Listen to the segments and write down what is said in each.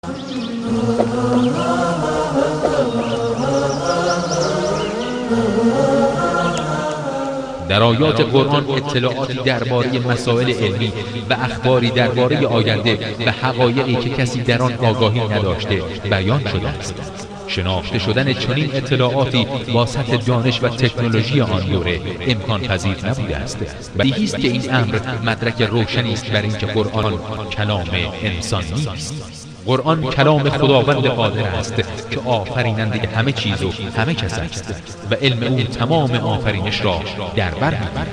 در آیات قرآن اطلاعاتی درباره مسائل علمی و اخباری درباره آینده و حقایقی که کسی در آن آگاهی نداشته بیان شده است. شناخته شدن چنین اطلاعاتی با سطح دانش و تکنولوژی آن دوره امکان پذیر نبوده است. بدیهی است که این امر مدرک روشنی است بر اینکه قرآن کلام انسان نیست. قرآن کلام خداوند قادر است که آفریننده همه چیز و همه کس است و علم او تمام آفرینش را در بر می‌گیرد.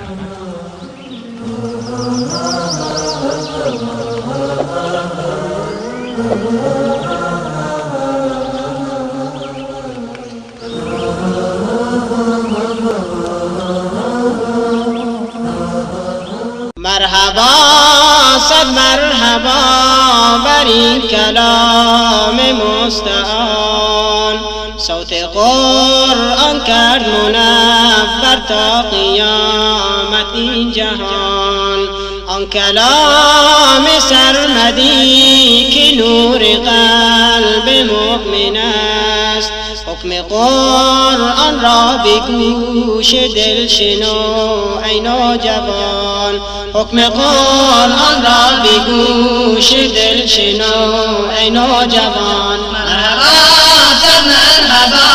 مرحبا صد مرحبا بر این کلام مستعان، صوت قرآن کرد منور تا قیامت این جهان. آن کلام سرمدی که نور قلب مؤمن است، حکم قرآن را به گوش دل شنو ای نوجوان، حکم قرآن را به گوش دل شنو ای نوجوان. مرحبا صد مرحبا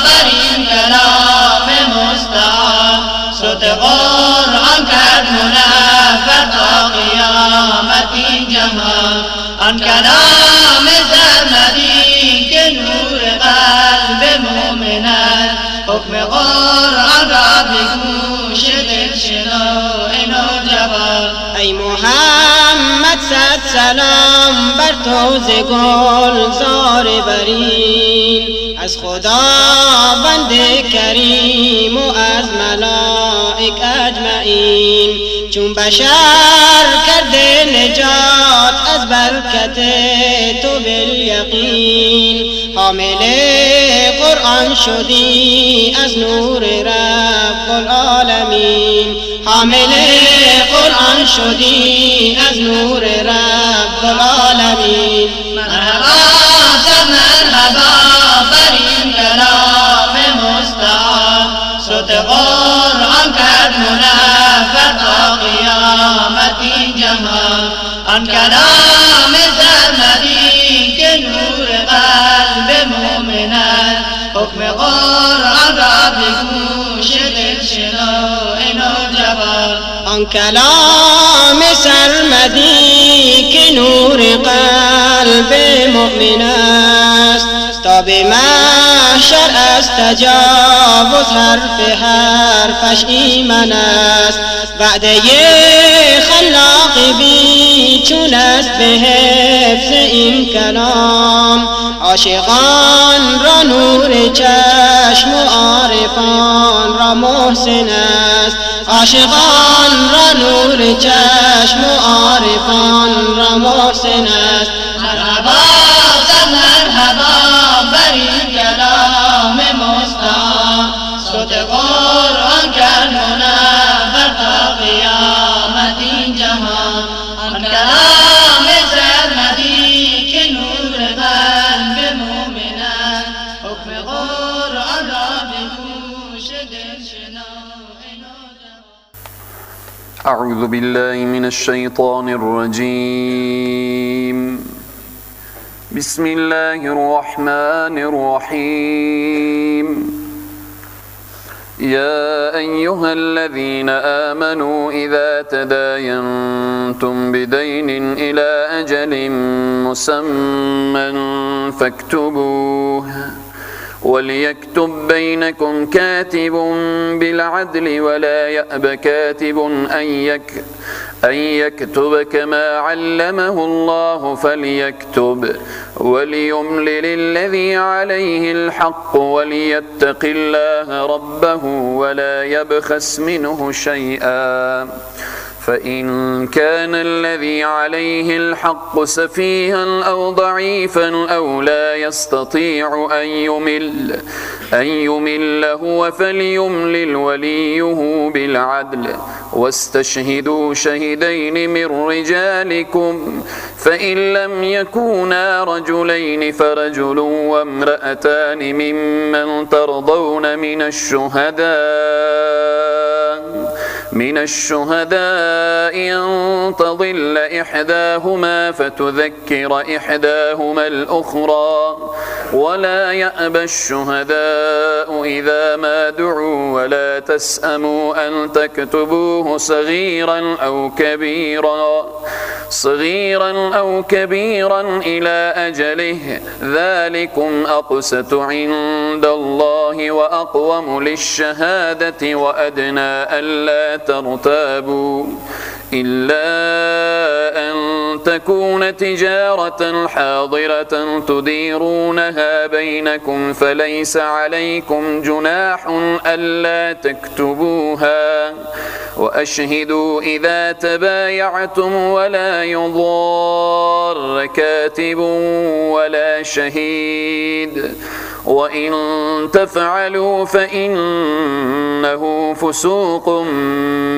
بر این کلام مستعان، صوت قرآن کرد منور تا قیامت این جهان. آن کلام سرمدی که نور قلب مؤمن است، حکم قرآن را به گوش دل شنو ای نوجوان. ای محمد صد سلام بر تو ز گلزار برین، از خداوند کریم و از ملائک اجمعین. چون بشر کرده نجات از برکت تو بالیقین، حامل قرآن شدی از نور رب العالمین، حامل قرآن شدی از نور رب العالمین. مرحبا صد مرحبا بر این کلام مستعان، صوت قرآن کرد منور تا قیامت این جهان. آن کلام سرمدی که نور قلب مؤمن است، حکم قرآن را به گوش دل شنو ای نوجوان. آن کلام سرمدی که نور قلب مؤمن است، تا به محشر از تجاوز حرف حرفش ایمن است. وعده خلاق بی چون است به حفظ این کلام، عاشقان را نور چشم و عارفان را محسن است، عاشقان را نور چشم و عارفان را محسن است. مرحبا صد مرحبا بر این کلام مستعان، صوت قرآن کرد منور تا قیامت این جهان. آن کلام سرمدی که نور قلب مؤمن است، حکم قرآن را به گوش دل شنو ای نوجوان. اعوذ بالله من الشیطان الرجیم. بسم الله الرحمن الرحیم. يا أيها الذين آمنوا إذا تداينتم بدين إلى أجل مسمى فاكتبوه، وليكتب بينكم كاتب بالعدل، ولا يأب كاتب أن يكتب كما علمه الله فليكتب، وليملل الذي عليه الحق، وليتق الله ربه ولا يبخس منه شيئا. فإن كان الذي عليه الحق سفيها أو ضعيفا أو لا يستطيع أن يمل هو فليملل وليه بالعدل، واستشهدوا شهدين من رجالكم، فإن لم يكونا رجلين فرجل وامرأتان ممن ترضون من الشهداء أن تضل إحداهما فتذكر إحداهما الأخرى، ولا يأبى الشهداء إذا ما دعوا، ولا تسأموا أن تكتبوه صغيرا أو كبيرا إلى أجله، ذلكم أقسط عند الله وأقوم للشهادة وأدنى ألا ترتابوا، إلا أن تكون تجارة حاضرة تديرونها بينكم فليس عليكم جناح ألا تكتبوها، وأشهدوا إذا تبايعتم، ولا يضار كاتب ولا شهيد، وإن تفعلوا فإنه فسوق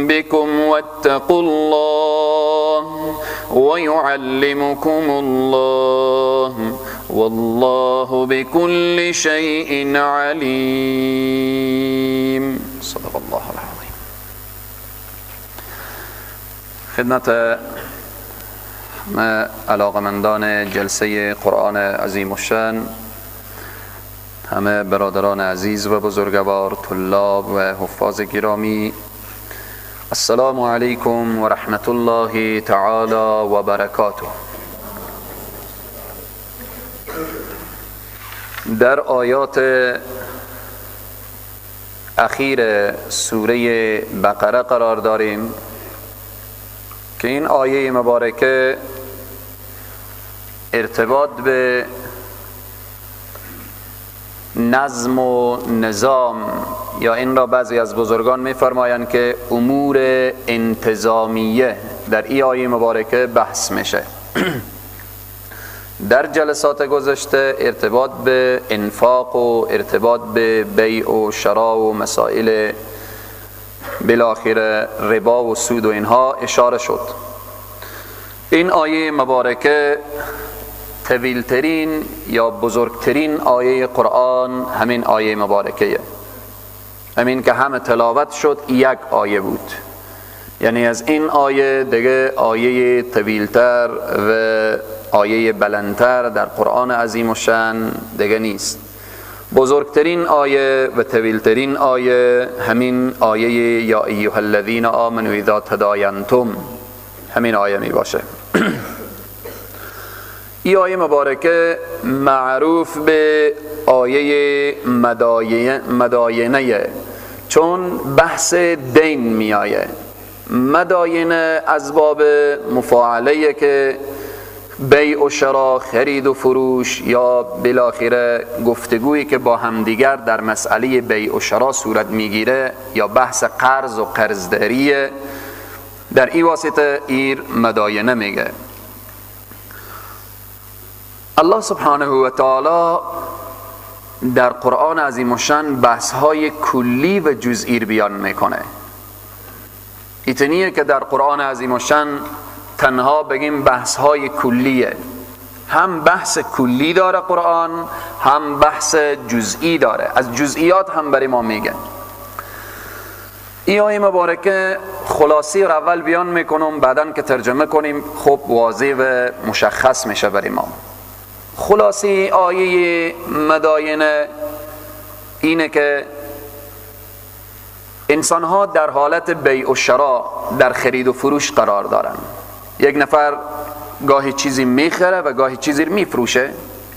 بكم، واتقوا الله ويعلمكم الله، والله بكل شيء عليم. صدق الله العظیم. خدمت علاقمندان جلسه قرآن عظیم الشأن، همه برادران عزیز و بزرگوار، طلاب و حفاظ گرامی، السلام علیکم و رحمت الله تعالی و برکاته. در آیات اخیر سوره بقره قرار داریم که این آیه مبارکه ارتباط به نظم و نظام، یا این را بعضی از بزرگان می‌فرمایند که امور انتظامیه، در این آیه مبارکه بحث میشه. در جلسات گذشته ارتباط به انفاق و ارتباط به بیع و شراء و مسائل بالاخره ربا و سود و اینها اشاره شد. این آیه مبارکه طویلترین یا بزرگترین آیه قرآن همین آیه مبارکه، همین که همه تلاوت شد یک آیه بود، یعنی از این آیه دیگه آیه طویلتر و آیه بلندتر در قرآن عظیم الشأن دیگه نیست. بزرگترین آیه و طویلترین آیه همین آیه یا ایها الذین آمنوا اذا تداینتم، همین آیه می باشه. این آیه مبارکه معروف به آیه مداینه، چون بحث دین می آیه. مداینه از باب مفاعله که بیع و شرا، خرید و فروش، یا بالاخره گفتگویی که با همدیگر در مسئله بیع و شرا صورت میگیره، یا بحث قرض و قرضداریه، در این واسطه ایر مداینه میگه. الله سبحانه و تعالی در قرآن عظیم الشأن بحث های کلی و جزئی بیان میکنه. ایتنیه که در قرآن عظیم الشأن تنها بگیم بحث های کلیه، هم بحث کلی داره قرآن، هم بحث جزئی داره، از جزئیات هم برای ما میگه. این آیه مبارکه خلاصی رو اول بیان میکنم، بعدن که ترجمه کنیم خب واضح و مشخص میشه برای ما. خلاصی آیه مداینه اینه که انسان ها در حالت بیع و شرا، در خرید و فروش قرار دارن. یک نفر گاهی چیزی میخره و گاهی چیزی میفروشه.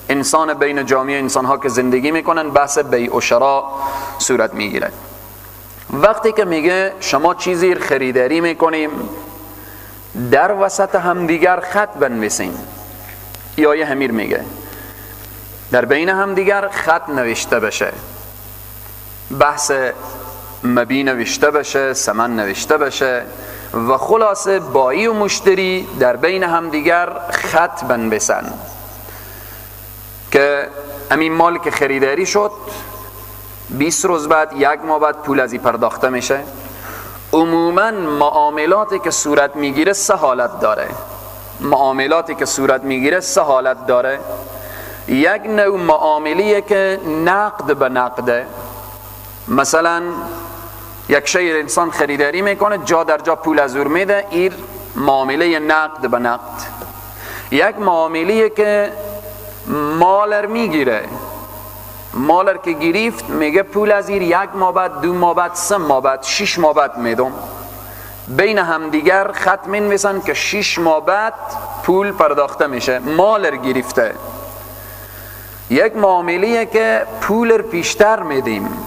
انسان بین جامعه انسان ها که زندگی میکنن بحث بیع و شرا صورت میگیره. وقتی که میگه شما چیزی خریداری میکنیم، در وسط همدیگر خط بنویسیم، یا یه همیر میگه در بین همدیگر خط نوشته بشه، بحث مبی نوشته بشه، سمن نوشته بشه. و خلاصه بایی و مشتری در بین همدیگر خط بنویسن که همین مال که خریداری شد 20 روز بعد، یک ماه بعد پول ازی پرداخته میشه. عموما معاملاتی که صورت میگیره سه حالت داره. معاملاتی که صورت میگیره سه حالت داره. یک نوع معاملیه که نقد به نقده، مثلا یک شی انسان خریداری میکنه، جا در جا پول از او میده، این معامله نقد به نقد. یک معاملیه که مالر میگیره، مالر که گرفت میگه پول از این یک ماه بعد، 2 ماه بعد، 3 ماه بعد، 6 ماه بعد میدم. بین همدیگر خط مینویسن که 6 ماه بعد پول پرداخته میشه، مالر گرفته. یک معاملیه که پولر پیشتر میدیم،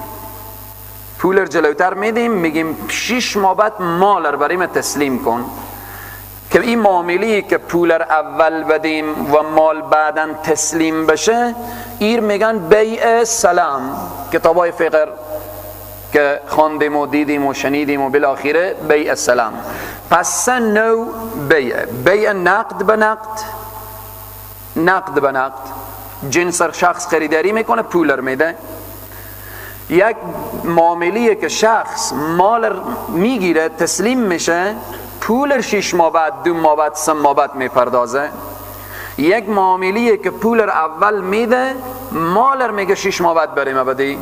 پولر جلوتر میدیم، میگیم 6 ماه بعد مالر برای ما تسلیم کن. که این معاملی که پولر اول بدیم و مال بعداً تسلیم بشه، ایر میگن بیع سلام. کتابای فقه که خواندیم و دیدیم و شنیدیم و بالاخره بیع سلام. پس سه نوع بیع: بیع نقد به نقد، نقد به نقد، جنس شخص خریداری میکنه پولر میده. یک معاملیه که شخص مال میگیره تسلیم میشه، پول 6 ماه بعد، 2 ماه بعد، 3 ماه بعد میپردازه. یک معاملیه که پول اول میده، مالر میگه 6 ماه بعد بریم بدی،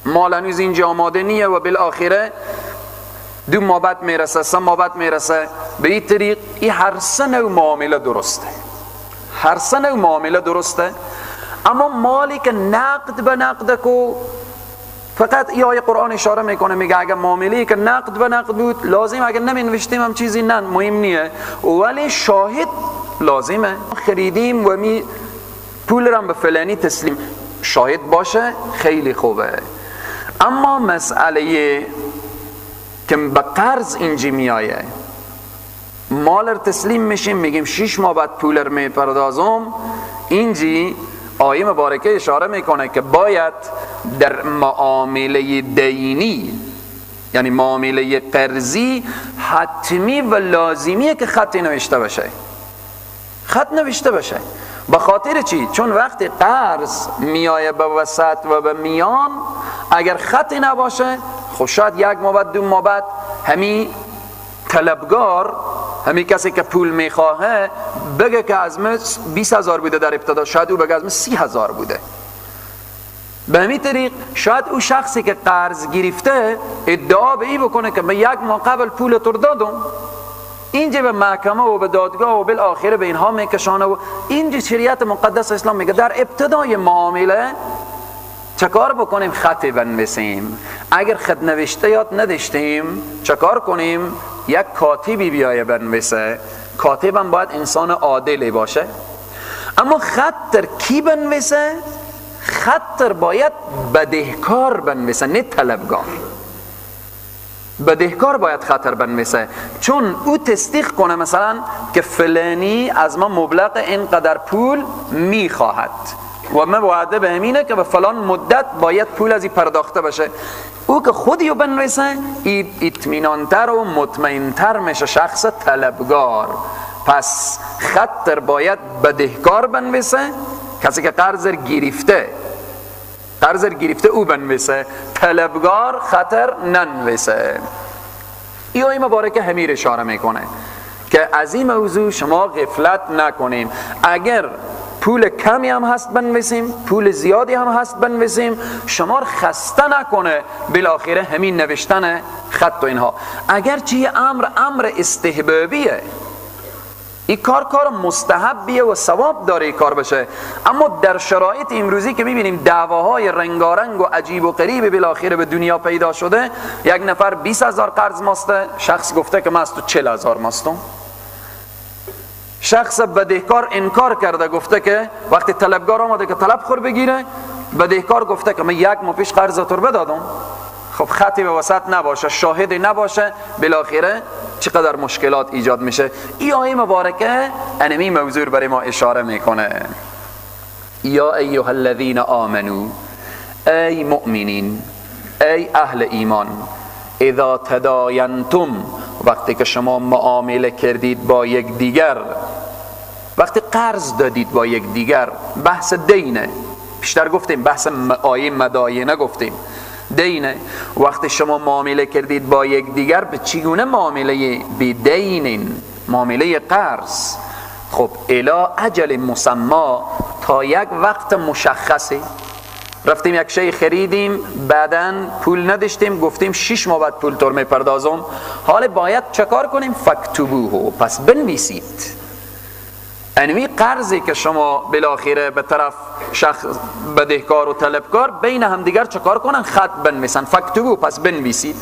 مال هنوز اینجا آماده نیه و بالاخره 2 ماه بعد میرسه، 3 ماه بعد میرسه. به این طریق این هر سه نوع معامله درسته، هر سه نوع معامله درسته. اما مالی که نقد به نقد کو، فقط ای آیه قرآن اشاره میکنه، میگه اگه معامله که نقد به نقد بود لازم، اگه نمینوشتیم هم چیزی نه، مهم نیه، ولی شاهد لازمه. خریدیم و می پول رو به فلانی تسلیم، شاهد باشه خیلی خوبه. اما مسئله که به قرض اینجی میایه، مال رو تسلیم میشیم، میگیم 6 ماه بعد پول رو میپردازم، اینجی آیه مبارکه اشاره میکنه که باید در معامله دینی، یعنی معامله قرضی، حتمی و لازمیه که خط نوشته باشه، خط نوشته باشه. به خاطر چی؟ چون وقتی قرض میایه به وسط و به میان، اگر خطی نباشه، خب شاید 1 ماه بعد، 2 ماه بعد همی طلبگار، همی کسی که پول میخواهه بگه که از من 20,000 بوده در ابتدا، شاید او بگه از من 30,000 بوده. به همین طریق شاید او شخصی که قرض گرفته ادعا به این بکنه که من 1 ماه قبل پول تو دادم. اینجا به محکمه و به دادگاه و بالاخره به اینها میکشانه. و اینجا شریعت مقدس اسلام میگه در ابتدای معامله چکار بکنیم؟ خط بنویسیم. اگر خط نوشته یاد نداشتیم چکار کنیم؟ یک کاتبی بیایه بنویسه. کاتبم باید انسان عادلی باشه. اما خط کی بنویسه؟ خط باید بدهکار بنویسه، نه طلبگار. بدهکار باید خطر بنویسه، چون او تصدیق کنه مثلا که فلانی از ما مبلغ اینقدر پول میخواهد و من وعده به همینه که به فلان مدت باید پول از این پرداخته بشه. او که خودیو بنویسه اطمینانتر و مطمئنتر میشه شخص طلبگار. پس خطر باید بدهکار بنویسه، کسی که قرض گرفته، قرض گرفته او بنویسه، طلبگار خطر ننویسه. ای آیه مبارکه همیر اشاره میکنه که از این موضوع شما غفلت نکنیم. اگر پول کمی هم هست بنویسیم، پول زیادی هم هست بنویسیم، شما خسته نکنه بالاخره همین نوشتن خط و اینها. اگرچه امر استحبابیه، این کار کار مستحبیه و ثواب داره این کار بشه، اما در شرایط امروزی که میبینیم دعواهای رنگارنگ و عجیب و غریب بالاخره به دنیا پیدا شده، یک نفر 20,000 قرض ماسته، شخص گفته که من از تو 40,000 ماستم. شخص بدهکار انکار کرده، گفته که وقتی طلبگار آمده که طلب خور بگیره، بدهکار گفته که من 1 ماه پیش قرض تو بدادم. خب خطی به وسط نباشه، شاهدی نباشه، بالاخره چقدر مشکلات ایجاد میشه. این آیه مبارکه انمی موضوع برای ما اشاره میکنه. یا ایها الذین آمنو، ای مؤمنین، ای اهل ایمان، اذا تداینتم وقتی که شما معامله کردید با یک دیگر، وقتی قرض دادید با یک دیگر، بحث دینه، بیشتر گفتیم بحث آیه مداینه گفتیم، دینه. وقتی شما معامله کردید با یک دیگر، به چگونه معامله؟ بدین، معامله قرض. خب الی اجل مسما، تا یک وقت مشخصی. رفتیم یک شی خریدیم، بعداً پول نداشتیم، گفتیم 6 ماه بعد پول تور میپردازم. حالا باید چکار کنیم؟ فکتبوه، پس بنویسید. انوی قرضی که شما بالاخره به طرف شخص بدهکار و طلبکار بین همدیگر چکار کنن؟ خط بنویسن. فکتبو، پس بنویسید.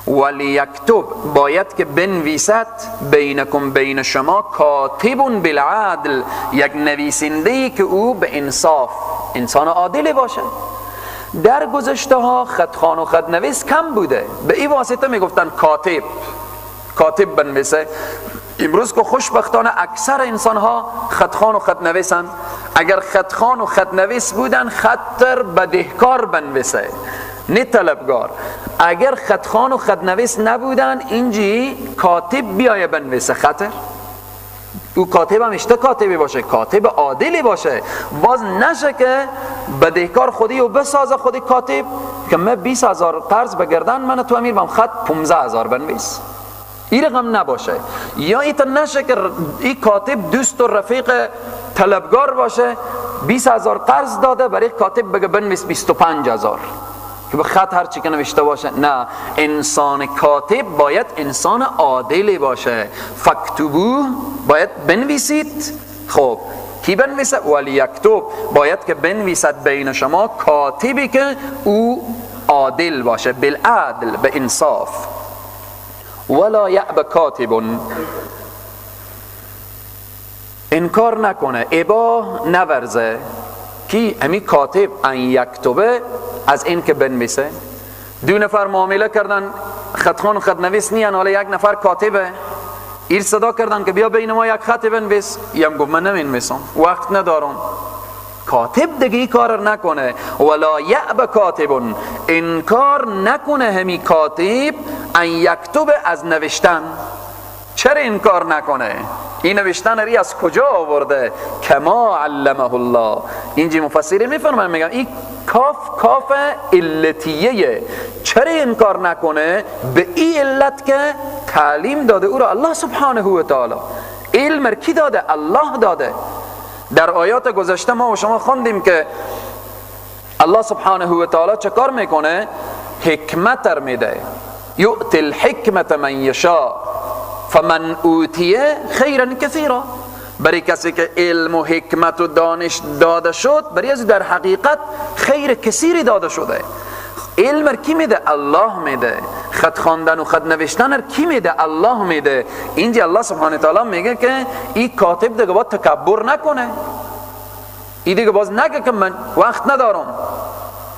ولیکتب، باید که بنویسد، بینکم، بین شما، کاتب بالعدل، یک نویسنده که او به انصاف، انسان عادل باشه. در گذشته ها خطخوان و خط نویس کم بوده، به این واسطه میگفتن کاتب، کاتب بنویسه. امروز که خوشبختانه اکثر انسان ها خطخوان و خط نویسن. اگر خطخوان و خط نویس بودن، خطر بدهکار بنویسه نه طلبگار. اگر خطخوان و خط نویس نبودن، اینجی کاتب بیایه بنویسه خطر. او کاتب هم اشته کاتبی باشه، کاتب عادلی باشه. باز نشه که بدهکار خودی و بسازه خودی کاتب که من 20,000 قرض بگردن من تو امیر بام خط 15,000 بنویس، این رقم نباشه. یا ایتا نشه که این کاتب دوست و رفیق طلبگار باشه، 20,000 قرض داده، برای کاتب بگه بنویس 25,000 که به خط هر چی که نوشته باشه. نه، انسان کاتب باید انسان عادلی باشه. فکتبو، باید بنویسید. خب کی بنویسه؟ ولیکتب، باید که بنویسد بین شما کاتبی که او عادل باشه، بالعدل، به انصاف. ولا یأب کاتب، انکار نکنه، ابا نورزه. کی؟ امی کاتب، ان یکتبه، از این که بنویسه. دو نفر معامله کردن، خطخوان و خط نویس نیان، حالا یک نفر کاتبه، ایر صدا کردن که بیا بین ما یک خط بنویس. یم گفت من نمینویسم، وقت ندارم. کاتب دیگه ای کار نکنه. ولا یأب کاتب، انکار نکنه همی کاتب، ان یکتب، از نوشتن. چرا انکار نکنه؟ این نوشتن ری از کجا آورده؟ کما علمه الله. اینجی مفسری میفرمان، میگم این کاف، کاف علتیه. چرا انکار نکنه؟ به این علت که تعلیم داده او را الله سبحانه و تعالی. علم کی داده؟ الله داده. در آیات گذشته ما و شما خواندیم که الله سبحانه و تعالی چه کار میکنه؟ حکمت ر میده. یؤتی الحکمت من یشاء فمن اوتیه خیرا کثیرا. برای کسی که علم و حکمت و دانش داده شد، برای از در حقیقت خیر کثیری داده شده. علم کی میده؟ الله میده. خط خواندن و خط نوشتن کی میده؟ الله میده. اینجا الله سبحانه تعالی میگه که این کاتب دیگه باید تکبر نکنه، این دیگه باز نگه که من وقت ندارم،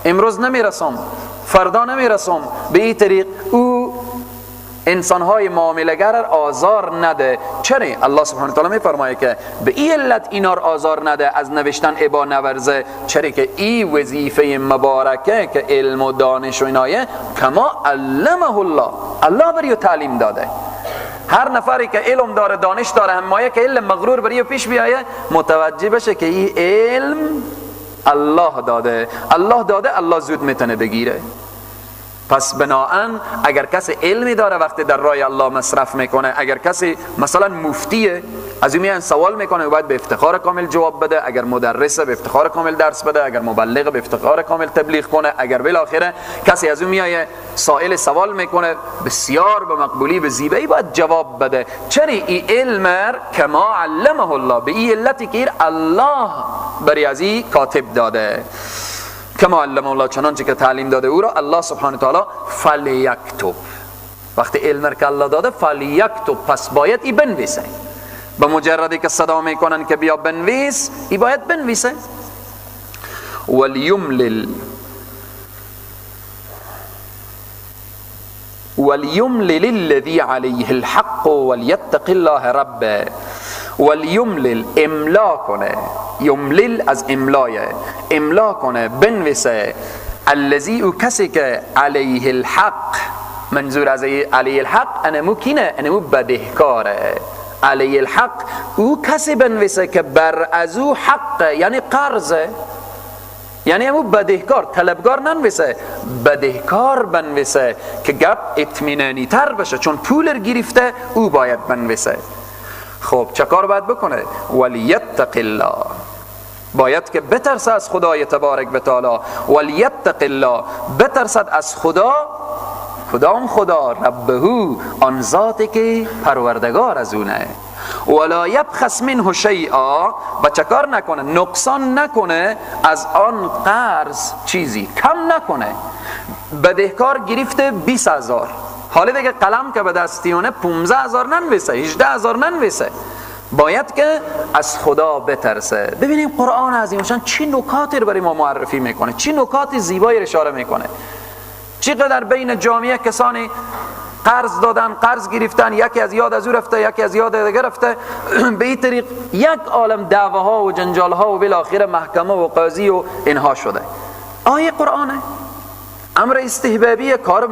امروز نمیرسم، فردا نمیرسم. به این طریق او انسانهای معامله‌گر آزار نده. چرا؟ الله سبحانه تعالی میفرمایه که به این علت اینا را آزار نده، از نوشتن ابا نورزه. چرا که این وظیفه مبارکه که علم و دانش و اینایه، کما علمه الله، الله بری تعلیم داده. هر نفری که علم داره، دانش داره، همایه که علم مغرور بری پیش بیایه، متوجه بشه که این علم الله داده، الله داده، الله زود میتونه بگیره. پس بناهن اگر کسی علمی داره وقتی در راه الله مصرف میکنه، اگر کسی مثلا مفتیه از این میان سوال میکنه باید به افتخار کامل جواب بده، اگر مدرسه به افتخار کامل درس بده، اگر مبلغ به افتخار کامل تبلیغ کنه، اگر بالاخره کسی از اون میایه سائل سوال میکنه بسیار به مقبولی به زیبایی باید جواب بده. چرا؟ این علم کما علمه الله، به این علتی که الله بری از این کاتب داده، کما علم الله، چنانچه که تعلیم داده او را الله سبحانه تعالی. فلیکتب، وقتی علم که الله داده فلیکتب، پس باید ای بنویسه. به مجردی که صدا میکنن که بیا بنویس، ای باید بنویسه. ولیملل، ولیملل الذی علیه الحق ولیتق الله ربه. ولیملل، املا کنه، یملل از املایه، املا کنه، بنویسه. الذی، او کسی که علیه الحق، منظور از علی الحق انمو کینه؟ انمو بدهکاره. علی الحق او کسی بنویسه که بر از او حق، یعنی قرضه، یعنی امو بدهکار، طلبگار ننویسه، بدهکار بنویسه که گپ اطمینانی تر بشه، چون پول گرفته او باید بنویسه. خب چه کار باید بکنه؟ ولیتق الله، باید که بترسه از خدای تبارک و تعالی. ولیتق الله، بترسد از خدا. کدام خدا؟ ربه، آن ذاتی که پروردگار از اونه. ولا یبخس منه شیئا، و چکار نکنه؟ نقصان نکنه از آن قرض چیزی، کم نکنه. بدهکار گرفته 20,000، حالا دیگه قلم که به دستیونه 15,000 ننویسه، 18,000 ننویسه، باید که از خدا بترسه. ببینیم قرآن عظیم شان چی نکاتی رو برای ما معرفی میکنه، چی نکات زیبایی رو اشاره میکنه. چقدر بین جامعه کسانی قرض دادن، قرض گرفتن، یکی از یاد از او رفته، یکی از یاد دیگه رفته، به این طریق یک عالم دعواها و جنجالها و بالاخره محکمه و قاضی و اینها شده. آیه قرآنه، امر استحبابیه، کار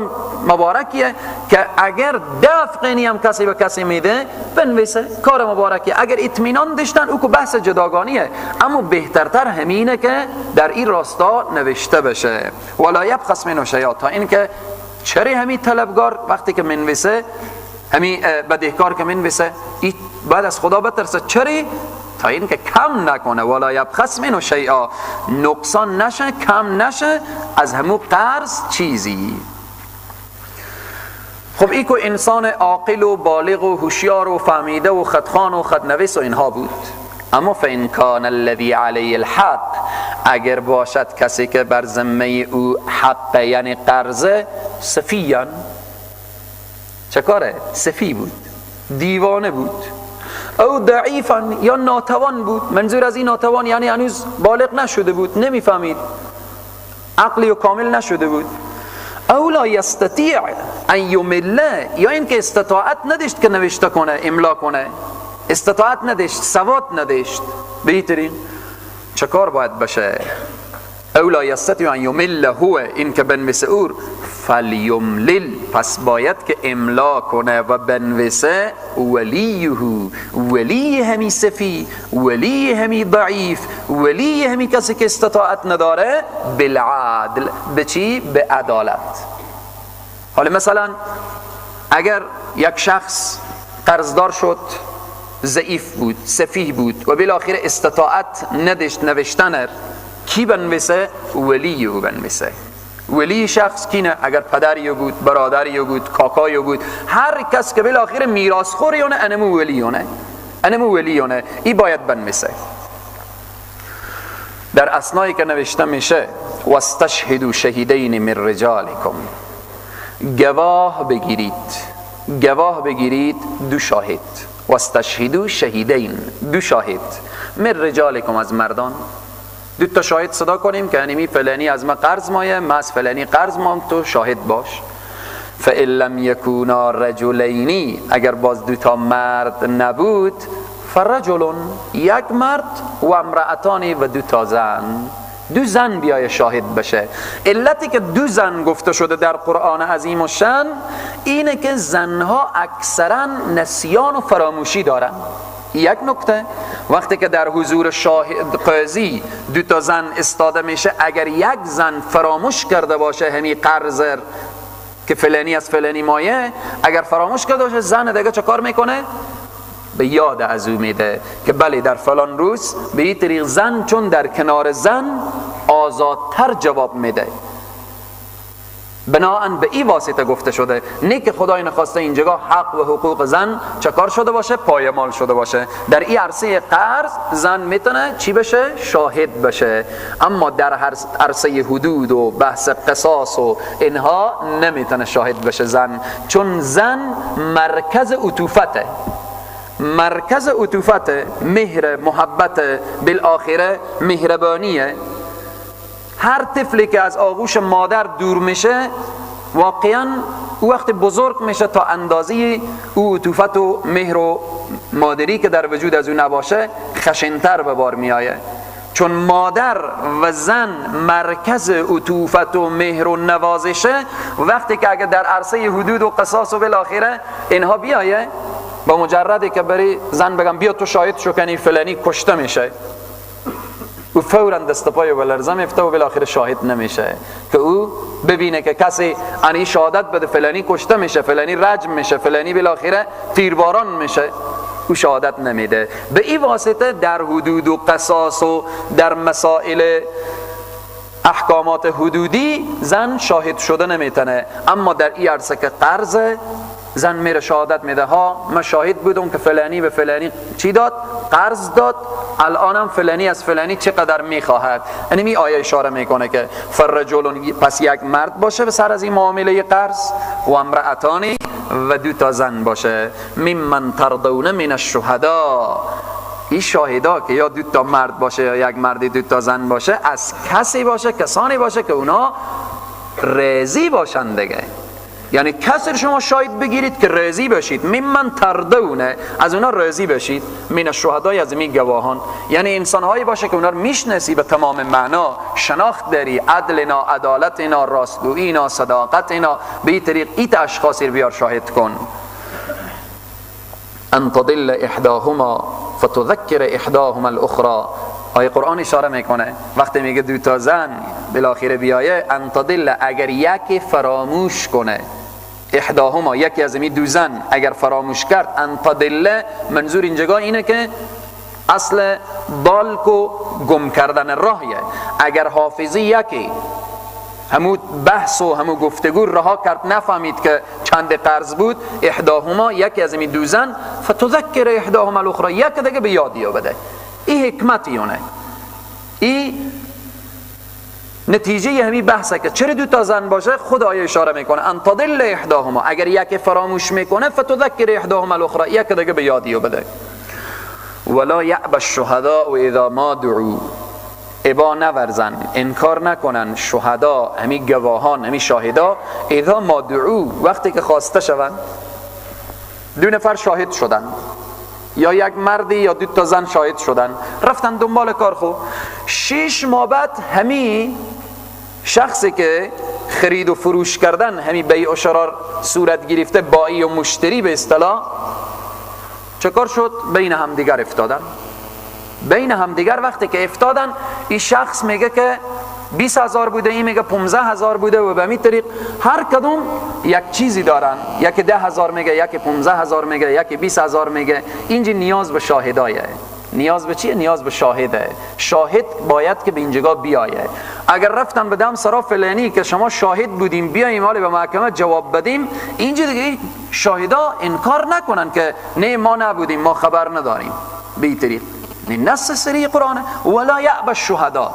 مبارکیه که اگر دفقینی هم کسی به کسی میده بنویسه، کار مبارکیه. اگر اطمینان داشتن او که بحث جداگانیه، اما بهترتر همینه که در این راستا نوشته بشه. ولا یبخس منه شیئا، تا اینکه چرا همین طلبگار وقتی که منویسه، همین بدهکار که منویسه، بعد از خدا بترسه. چرا؟ تا اینکه کم نکنه. ولا یبخس منه شیئا، نقصان نشه، کم نشه از همو قرض چیزی. خب ای که انسان عاقل و بالغ و هوشیار و فهمیده و خطخوان و خطنویس و اینها بود. اما فإن کان الذی علیه الحق، اگر باشد کسی که بر ذمه او حق یعنی قرضه، سفیان، چه کاره؟ سفی بود، دیوانه بود، او ضعیفا، یا ناتوان بود. منظور از این ناتوان یعنی هنوز بالغ نشده بود، نمیفهمید، عقلی و کامل نشده بود. او لا یستطیع ان یمله، یا اینکه استطاعت نداشت که نوشته کنه، املا کنه، استطاعت نداشت، سواد نداشت. بهترین چه کار باید بشه؟ او لا یستطیع ان یمله هو، این که بنویسه اور، فلیملل، پس باید که املا کنه و بنویسه ولیه، ولی همی سفی، ولی همی ضعیف، ولی همی کسی که استطاعت نداره، بالعدل. به چی؟ به عدالت. حالا مثلا اگر یک شخص قرضدار شد، ضعیف بود، سفیه بود و بالاخره استطاعت نداشت نوشتن، کی بنویسه؟ ولی او بنویسه. ولی شخص کینه؟ اگر پدری بود، برادری بود، کاکایی بود، هر کس که بالاخره میراث خوریونه، انمو ولیونه، انمو ولیونه، ای باید بنویسه. در اثنایی که نوشته میشه واستشهدوا شهیدین من رجالکم، گواه بگیرید، گواه بگیرید دو شاهد. واستشهدوا شهیدین، دو شاهد، من رجالکم، از مردان. دو تا شاهد صدا کنیم که انمی فلانی از ما قرض مایه، ما از فلانی قرض مام، تو شاهد باش. فإن لم یکونا رجلینی، اگر باز دو تا مرد نبود، فرجل، یک مرد، و امرأتانی، و دو تا زن. دو زن بیای شاهد بشه. علتی که دو زن گفته شده در قرآن عظیم و شان اینه که زنها اکثرا نسیان و فراموشی دارن. یک نکته، وقتی که در حضور شاهد قاضی دو تا زن استاده میشه، اگر یک زن فراموش کرده باشه همی قرض که فلانی از فلانی مایه، اگر فراموش کرده باشه، زن دیگه چه کار میکنه؟ به یاد از او میده که بله در فلان روز. به این طریق زن چون در کنار زن آزادتر جواب میده، بناهن به این واسطه گفته شده، نه که خدای نخواسته اینجا حق و حقوق زن چکار شده باشه، پایمال شده باشه. در این عرصه قرض زن میتونه چی بشه؟ شاهد بشه. اما در هر عرصه حدود و بحث قصاص و اینها نمیتونه شاهد بشه زن، چون زن مرکز عطوفته، مرکز عطوفت، مهر، محبت، بالآخره مهربانیه. هر طفلی که از آغوش مادر دور میشه، واقعا او وقت بزرگ میشه تا اندازه او عطوفت و مهر و مادری که در وجود از او نباشه خشنتر به بار میآید. چون مادر و زن مرکز عطوفت و مهر و نوازشه، وقتی که اگر در عرصه حدود و قصاص و بالاخره اینها بیایه، با مجردی که بری زن بگم بیا تو شاهد شو کنی فلانی کشته میشه، او فورا دست پای و لرزه میفته و بالاخره شاهد نمیشه که او ببینه که کسی انی شهادت بده فلانی کشته میشه، فلانی رجم میشه، فلانی بالاخره تیرباران میشه، او شهادت نمیده. به این واسطه در حدود و قصاص و در مسائل احکامات حدودی زن شاهد شده نمیتونه. اما در این عرصه که قرض، زن میره شهادت میده، ها من شاهد بودم که فلانی به فلانی چی داد؟ قرض داد، الانم فلانی از فلانی چقدر میخواهد. یعنی می آیه اشاره میکنه که فرجل، پس یک مرد باشه به سر از این معامله قرض، و امرأتانی و دو تا زن باشه، ممن ترضون من الشهدا. این شاهدا که یا دو تا مرد باشه یا یک مرد دو تا زن باشه، از کسی باشه، کسانی باشه که اونا رضی باشن دیگه. یعنی کسی شما شاهد بگیرید که رضی باشید، ممن ترضونه، از اونا رضی باشید، من الشهدای، از می گواهان، یعنی انسانهایی باشه که اونا رو میشناسی به تمام معنا، شناخت داری، عدل نا، عدالت نا، راستگویی نا، صداقت نا، به این طریق ایت اشخاصی رو بیار شاهد کن. ان تضل احداهما فتذکر احداهما الاخرى. آیه قرآن اشاره میکنه وقتی میگه دو تا زن بالاخره بیایه، ان تضل، اگر یکی فراموش کنه، احداهما، یکی از این دو زن اگر فراموش کرد، ان تضل، منظور اینجا اینه که اصل دالک و گم کردن راهیه. اگر حافظی یکی همو بحث و همو گفتگو رها کرد، نفهمید که چند قرض بود، احداهما، یکی از این دو زن، فتذکر احداهما الاخرى، یک دیگه به یادی بده. این حکمتی اونه، این نتیجه همین بحثه که چرا دو تا زن باشه. خدا اشاره میکنه ان تضل احداهما، اگر یکی فراموش میکنه، فتذکر احداهما الاخرى، یک دیگه به یادی بده. ولا یأبى الشهداء اذا ما دعوا، ابا نورزن، انکار نکنن شهدا، همین گواهان، همین شاهدا، اذا ما دعوا، وقتی که خواسته شوند. دو نفر شاهد شدن، یا یک مردی یا دو تا زن شاهد شدن، رفتن دنبال کار. خو 6 ماه بعد همین شخصی که خرید و فروش کردن، همین بیع و شرار صورت گرفته، بایی و مشتری به اصطلاح، چه کار شد؟ بین همدیگر افتادن. بین همدیگر وقتی که افتادن، این شخص میگه که 20,000 بوده، این میگه 15,000 بوده، و به همین طریق هر کدوم یک چیزی دارن، یکی 10,000 میگه، یکی 15,000 میگه، یکی 20,000 میگه. اینجا نیاز به شاهدایه. نیاز به چیه؟ نیاز به شاهده. شاهد باید که به اینجا بیایه. اگر رفتن به دم سرا فلانی که شما شاهد بودیم، بیاییم حالا به محکمه جواب بدیم، اینجا دیگه شاهدا انکار نکنن که نه ما نبودیم، ما خبر نداریم. به این طریق نص صریح قرآنه، ولا یأبى الشهدا،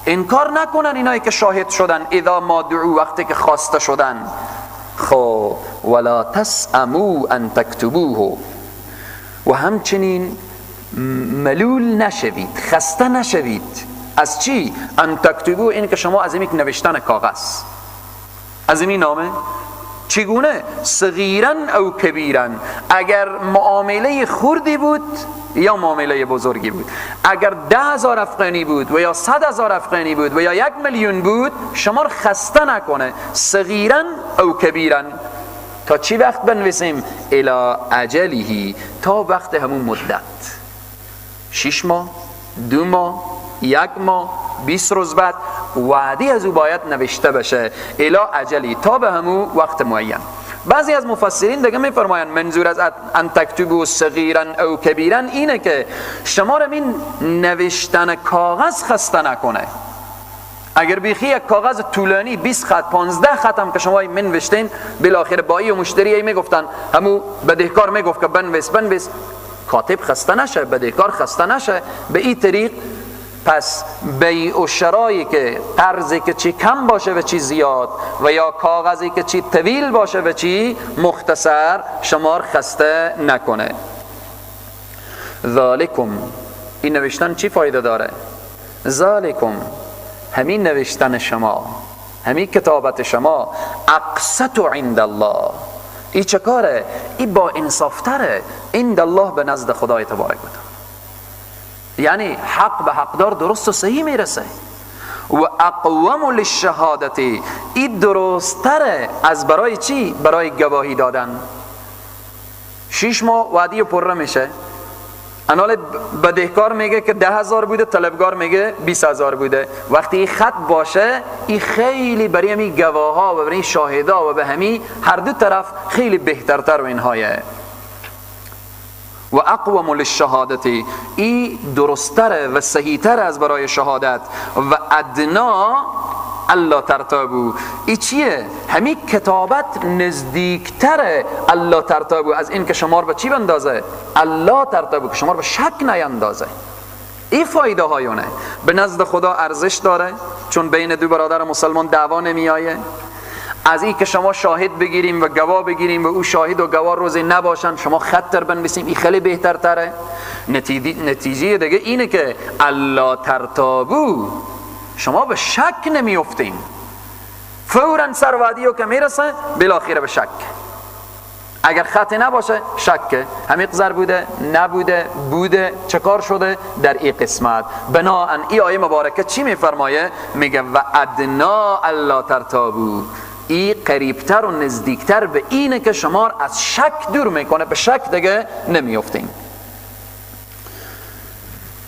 انکار نکنن اینایی که شاهد شدن، اذا ما دعو، وقتی که خواسته شدن. خب ولا تسأموا ان تکتبوه، و همچنین ملول نشوید، خسته نشوید از چی؟ ان تکتبوه، این که شما از این نوشتن کاغذ، از این نامه چگونه؟ صغیرا او کبیرا، اگر معامله خردی بود یا معامله بزرگی بود، اگر 10,000 افغانی بود و یا 100,000 افغانی بود و یا 1,000,000 بود، شما رو خسته نکنه. صغیرا او کبیرا، تا چی وقت بنویسیم؟ الی اجله، تا وقت همون مدت، 6 ماه، 2 ماه، 1 ماه، 20 روز بعد، وعده از او باید نوشته بشه، الی اجلی، تا به همون وقت معین. بعضی از مفسرین دیگه میفرمایند منظور از ان تکتبوا صغیرا او کبیرا اینه که شما رو این نوشتن کاغذ خسته نکنه. اگر بیخی یک کاغذ طولانی 20 خط 15 خط هم که شما منوشتین، بالاخره بایی و مشتری میگفتن، همو بدهکار میگفت که بنویس بنویس، کاتب خسته نشه، بدهکار خسته نشه. به این طریق پس بیع و شرایی که قرضی که چی کم باشه و چی زیاد، و یا کاغذی که چی طویل باشه و چی مختصر، شما خسته نکنه. ذالکم، این نوشتن چی فایده داره؟ ذالکم، همین نوشتن شما، همین کتابت شما، اقسط عند الله، ای چه کاره؟ ای با انصافتره، عند الله، به نزد خدای تبارک و تعالی. یعنی حق به حقدار درست و صحیح میرسه. و اقوم للشهادت، این درستره از برای چی؟ برای گواهی دادن. 6 ماه وعده پره میشه، انال بدهکار میگه که 10,000 بوده، طلبگار میگه 20,000 بوده. وقتی این خط باشه، این خیلی برای همین گواه ها و برای شاهدا و به همین هر دو طرف خیلی بهترتر و اینهایه. و اقوم للشهادت، ای درستره و صحیحتر از برای شهادت. و ادنا الا ترتابو، ای چیه؟ همین کتابت نزدیکتره الا ترتابو از این که شما رو به چی بندازه؟ الا ترتابو، که شما رو به شک نیندازه. این فایده هایونه به نزد خدا ارزش داره، چون بین دو برادر مسلمان دعوا نمیایه. از این که شما شاهد بگیریم و گواه بگیریم و او شاهد و گواه روزی نباشن، شما خطر بنویسیم، این خیلی بهتر تره. نتیجه دیگه اینه که الا ترتابو، شما به شک نمیافتیم، فورا سر وعدیو که میرسه بالاخره به شک. اگر خطی نباشه شکه، همین قذر بوده نبوده بوده چه کار شده در این قسمت. بناهن این آیه مبارکه چی میفرمایه؟ میگه و ادنا الا ترتابو، ای قریبتر و نزدیکتر به اینه که شما از شک دور میکنه، به شک دیگه نمیافتیم.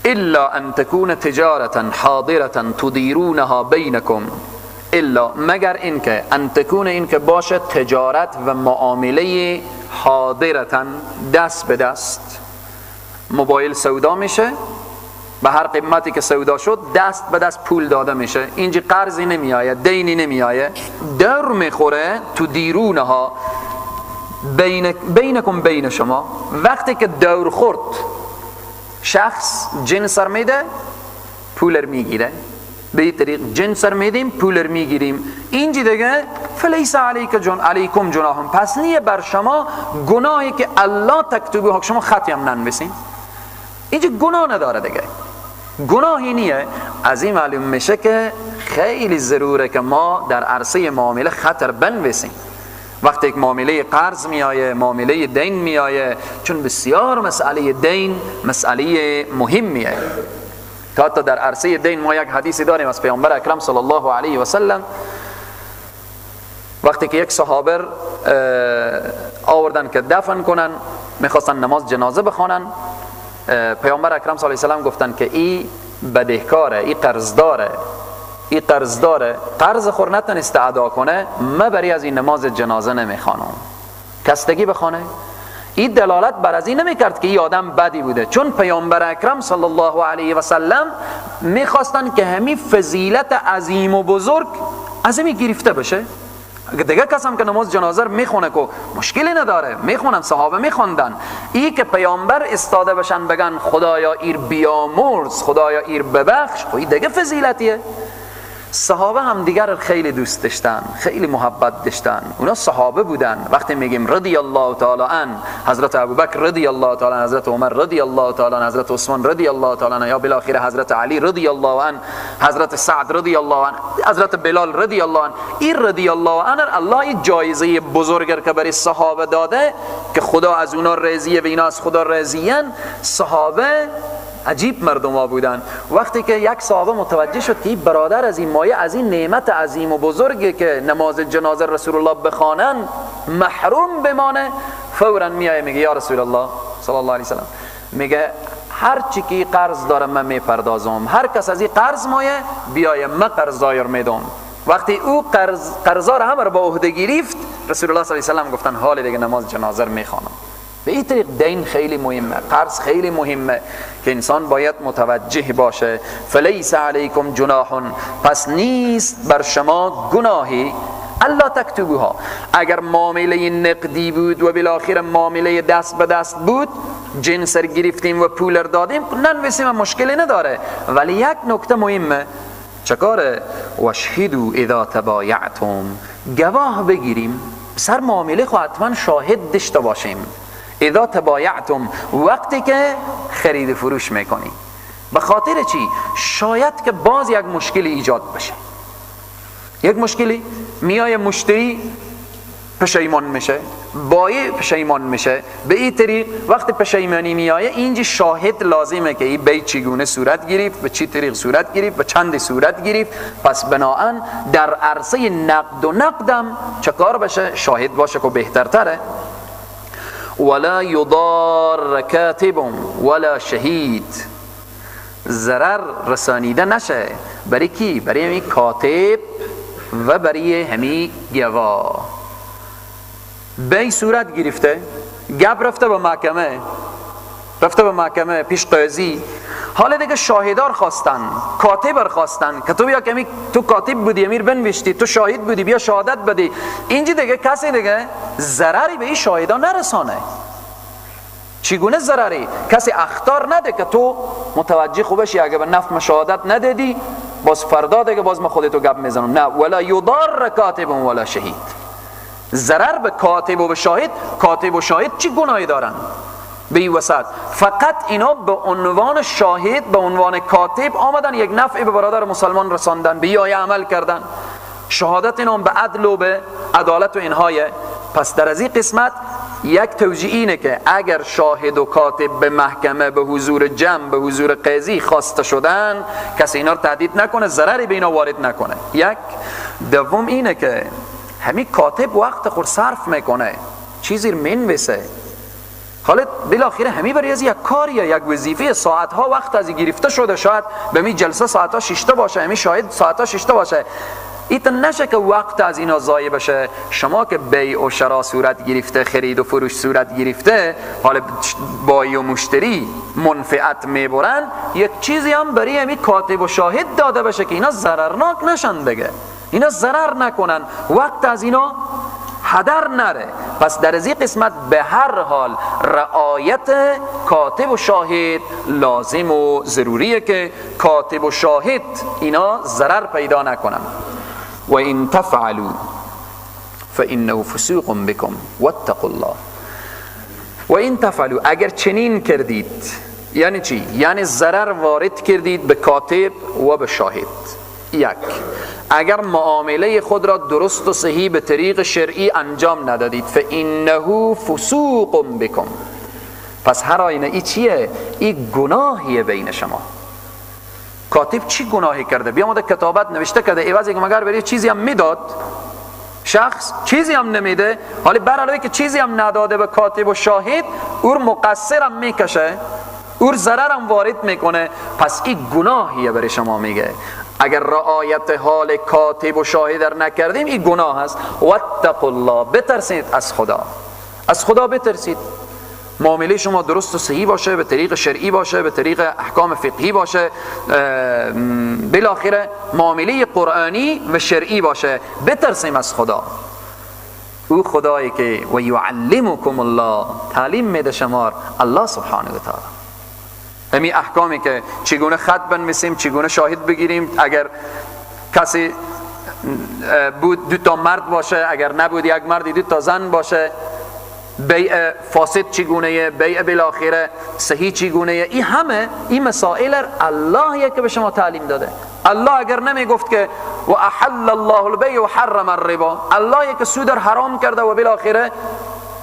الا ان تكون تجارتا حاضرة تديرونها بینکم، الا مگر اینکه، ان تكون اینکه باشه تجارت و معامله حاضرتا دست به دست، موبایل سودا میشه به هر قیمتی که سودا شد دست به دست پول داده میشه، اینجا قرضی نمیآید، دینی نمیآید، در میخوره تو دیرونها بینکم بین شما. وقتی که دور خورد شخص جنس رو میده پول میگیره، به این طریق جنس رو میدیم پول میگیریم، اینجا دیگه فلیس علیک جن علیکم جناح، پس نیه بر شما گناهی که الله تکتبوها، شما خطی هم ننویسین، اینجا گناه نداره دیگه، گناهی نیه. از این معلوم میشه که خیلی ضروره که ما در عرصه معامله خطر بنویسیم. وقتی یک معامله قرض میایه، معامله دین میایه، چون بسیار مسئله دین مسئله مهمیه. تا حتی در عرصه دین ما یک حدیثی داریم از پیامبر اکرم صلی الله علیه و سلم، وقتی که یک صحابه آوردن که دفن کنن، میخواستن نماز جنازه بخوانن، پیامبر اکرم صلی الله علیه و سلم گفتن که ای بدهکاره، ای قرضداره، ای قرضداره، قرض خور نتونسته ادا کنه، من بری از این نماز جنازه نمیخوانم، کستگی بخوانه. این دلالت بر از این نمیکرد که این آدم بدی بوده، چون پیامبر اکرم صلی الله علیه و سلم میخواستن که همین فضیلت عظیم و بزرگ از همین گرفته بشه. دیگه کس هم که نماز جنازه رو میخونه که مشکلی نداره، میخونن، صحابه میخوندن. ای که پیامبر استاده بشن بگن خدایا ایر بیامرز، خدایا ایر ببخش، خب این دیگه فضیلتیه. صحابه هم دیگر خیلی دوست داشتن، خیلی محبت داشتن، اونا صحابه بودن. وقتی میگیم رضی الله تعالی عن، حضرت ابوبکر رضی الله تعالی عنه، حضرت عمر رضی الله تعالی عنه، حضرت عثمان رضی الله تعالی عنه، یا بالاخره حضرت علی رضی الله عنه، حضرت سعد رضی الله عنه، حضرت بلال رضی الله عنه، این رضی الله عنه الله این جایزه بزرگ که برای صحابه داده که خدا از اونا راضیه و اینا از خدا راضیان. صحابه عجیب مردم ها بودن. وقتی که یک صحابه متوجه شد که این برادر از این مایه، از این نعمت عظیم و بزرگی که نماز جنازه رسول الله بخوانن محروم بمانه، فورا میایه میگه یا رسول الله صلی الله علیه وسلم، میگه هر چی که قرض دارم من میپردازم، هر کس از این قرض مایه بیایه من قرض دایر میدم. وقتی او قرضا را همه رو با عهده گرفت، رسول الله صلی الله علیه وسلم گفتن حال دیگه نماز جنازه رو میخوانم. به این طریق دین خیلی مهمه، قرض خیلی مهمه که انسان باید متوجه باشه. فلیس علیکم جناح، پس نیست بر شما گناهی الا تکتبوها. اگر معامله نقدی بود و بالاخره معامله دست به دست بود، جنس رو گرفتیم و پول رو دادیم، ننویسیم مشکلی نداره. ولی یک نکته مهمه، چکاره؟ واشهدوا اذا تبایعتم، گواه بگیریم سر معامله، خو حتما شاهد داشته باشیم. اذا تبایعتم، وقتی که خرید فروش میکنی، به خاطر چی؟ شاید که باز یک مشکلی ایجاد بشه، یک مشکلی میای مشتری پشیمان میشه، بایع پشیمان میشه. به این طریق وقتی پشیمانی میایه اینجا شاهد لازمه که این بیع چگونه صورت گرفت، به چی طریق صورت گرفت، به چند صورت گرفت. پس بناهن در عرصه نقد و نقدم چه کار بشه؟ شاهد باشه که بهترتره. ولا یضار کاتب ولا شهید، ضرر رسانیده نشه برای کی؟ برای همین کاتب و برای همین گواه. بیع صورت گرفته، گپ رفته به محکمه، رفته به محکمه پیش قاضی. حالا دیگه شاهدار خواستن، کاتب خواستن که تو بیا که تو کاتب بودی امیر بنوشتی، تو شاهد بودی بیا شهادت بدی. اینجا دیگه کسی دیگه ضرری به این شاهدان نرسانه. چگونه ضرری؟ کسی اخطار نده که تو متوجه خوبشی، اگه به نفع شهادت ندادی باز فردا دیگه باز ما خودتو گپ میزنم. نه، ولا یضار کاتب ولا شهید. ضرر به کاتب و به شاهد، کاتب و شاهد چی گناهی دارن به این وسط؟ فقط اینا به عنوان شاهد، به عنوان کاتب آمدن یک نفع به برادر مسلمان رساندن، به آیه عمل کردن. شهادت اینا به عدل و به عدالت و اینهای. پس در از این قسمت یک توجیه اینه که اگر شاهد و کاتب به محکمه، به حضور جمع، به حضور قاضی خواسته شدن، کسی اینا رو تهدید نکنه، ضرری به اینا وارد نکنه. یک. دوم اینه که همین کاتب وقت خود صرف میکنه، چیزی رو مینویسه، حالا بالاخره همین برای از یک کاریه، یک وظیفه، ساعتها وقت از گرفته شده، شاید به می جلسه ساعتها ششته باشه، همین شاهد ساعتها ششته باشه. ایتن نشه که وقت از اینا ضایع بشه. شما که بیع و شرا صورت گرفته، خرید و فروش صورت گرفته، حالا بای و مشتری منفعت میبرن، یک چیزی هم برای همین کاتب و شاهد داده بشه که اینا ضررناک نشن دیگه، اینا ضرر نکنن، وقت از اینا هدر نره. پس در از این قسمت به هر حال رعایت کاتب و شاهد لازم و ضروریه که کاتب و شاهد اینا ضرر پیدا نکنن. و این تفعلوا فانه فسوق بكم واتقوا الله. و این تفعلوا، اگر چنین کردید، یعنی چی؟ یعنی ضرر وارد کردید به کاتب و به شاهد. یک، اگر معامله خود را درست و صحیح به طریق شرعی انجام ندادید، فانه فسوق بكم، پس هر آینه ای چیه؟ ای گناهیه بین شما. کاتب چی گناهی کرده؟ بیامده کتابت نوشته کرده، عوضی که مگر برای چیزی هم میداد، شخص چیزی هم نمیده، حالا بر علاوه که چیزی هم نداده به کاتب و شاهد، اور مقصرم میکشه، اور ضررم وارد میکنه. پس این گناهیه برای شما. میگه اگر رعایت حال کاتب و شاهد در نکردیم این گناه است. واتقوا الله، بترسید از خدا، از خدا بترسید. معامله شما درست و صحیح باشه، به طریق شرعی باشه، به طریق احکام فقهی باشه، بالاخره معامله قرآنی و شرعی باشه. بترسیم از خدا، او خدایی که و یعلمکم الله، تعلیم میده شما الله سبحانه و تعالی. همین احکامی که چگونه خط بنویسیم، چگونه شاهد بگیریم، اگر کسی بود دو تا مرد باشه، اگر نبود یک مردی دو تا زن باشه، بیع فاسد چگونه، بیع بالاخره صحیح چگونه، این همه این مسائل الله که به شما تعلیم داده. الله اگر نمی گفت که و احل الله البیع و حرم الربا، الله که سود حرام کرده و بالاخره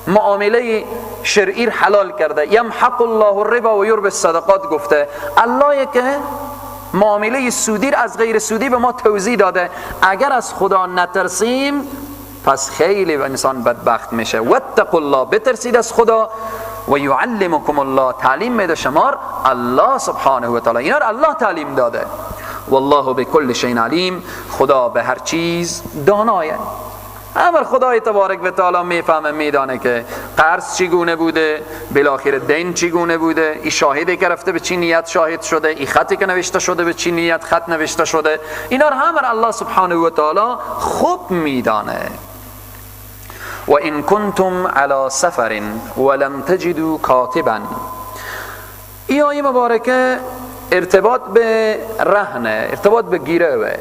معامله شرعی حلال کرده، یمحق الله الربا و یربی الصدقات گفته، الله که معامله سودی از غیر سودی به ما توضیح داده. اگر از خدا نترسیم پس خیلی انسان بدبخت میشه. واتقوا الله، بترسید از خدا. و یعلمکم الله، تعلیم میده شما الله سبحانه و تعالی. اینا رو الله تعلیم داده. والله بكل شیء علیم، خدا به هر چیز دانایه. امر خدای تبارک و تعالی میفهمه، میدانه که قرض چگونه بوده، بالاخره دین چگونه بوده، این شاهدی که رفته به چی نیت شاهد شده، این خطی که نوشته شده به چی نیت خط نوشته شده، اینا رو همه الله سبحانه و تعالی خوب میدانه. و این کنتم علی سفر ولم تجدوا کاتبا. این آیه مبارکه ارتباط به رهنه، ارتباط به گیره.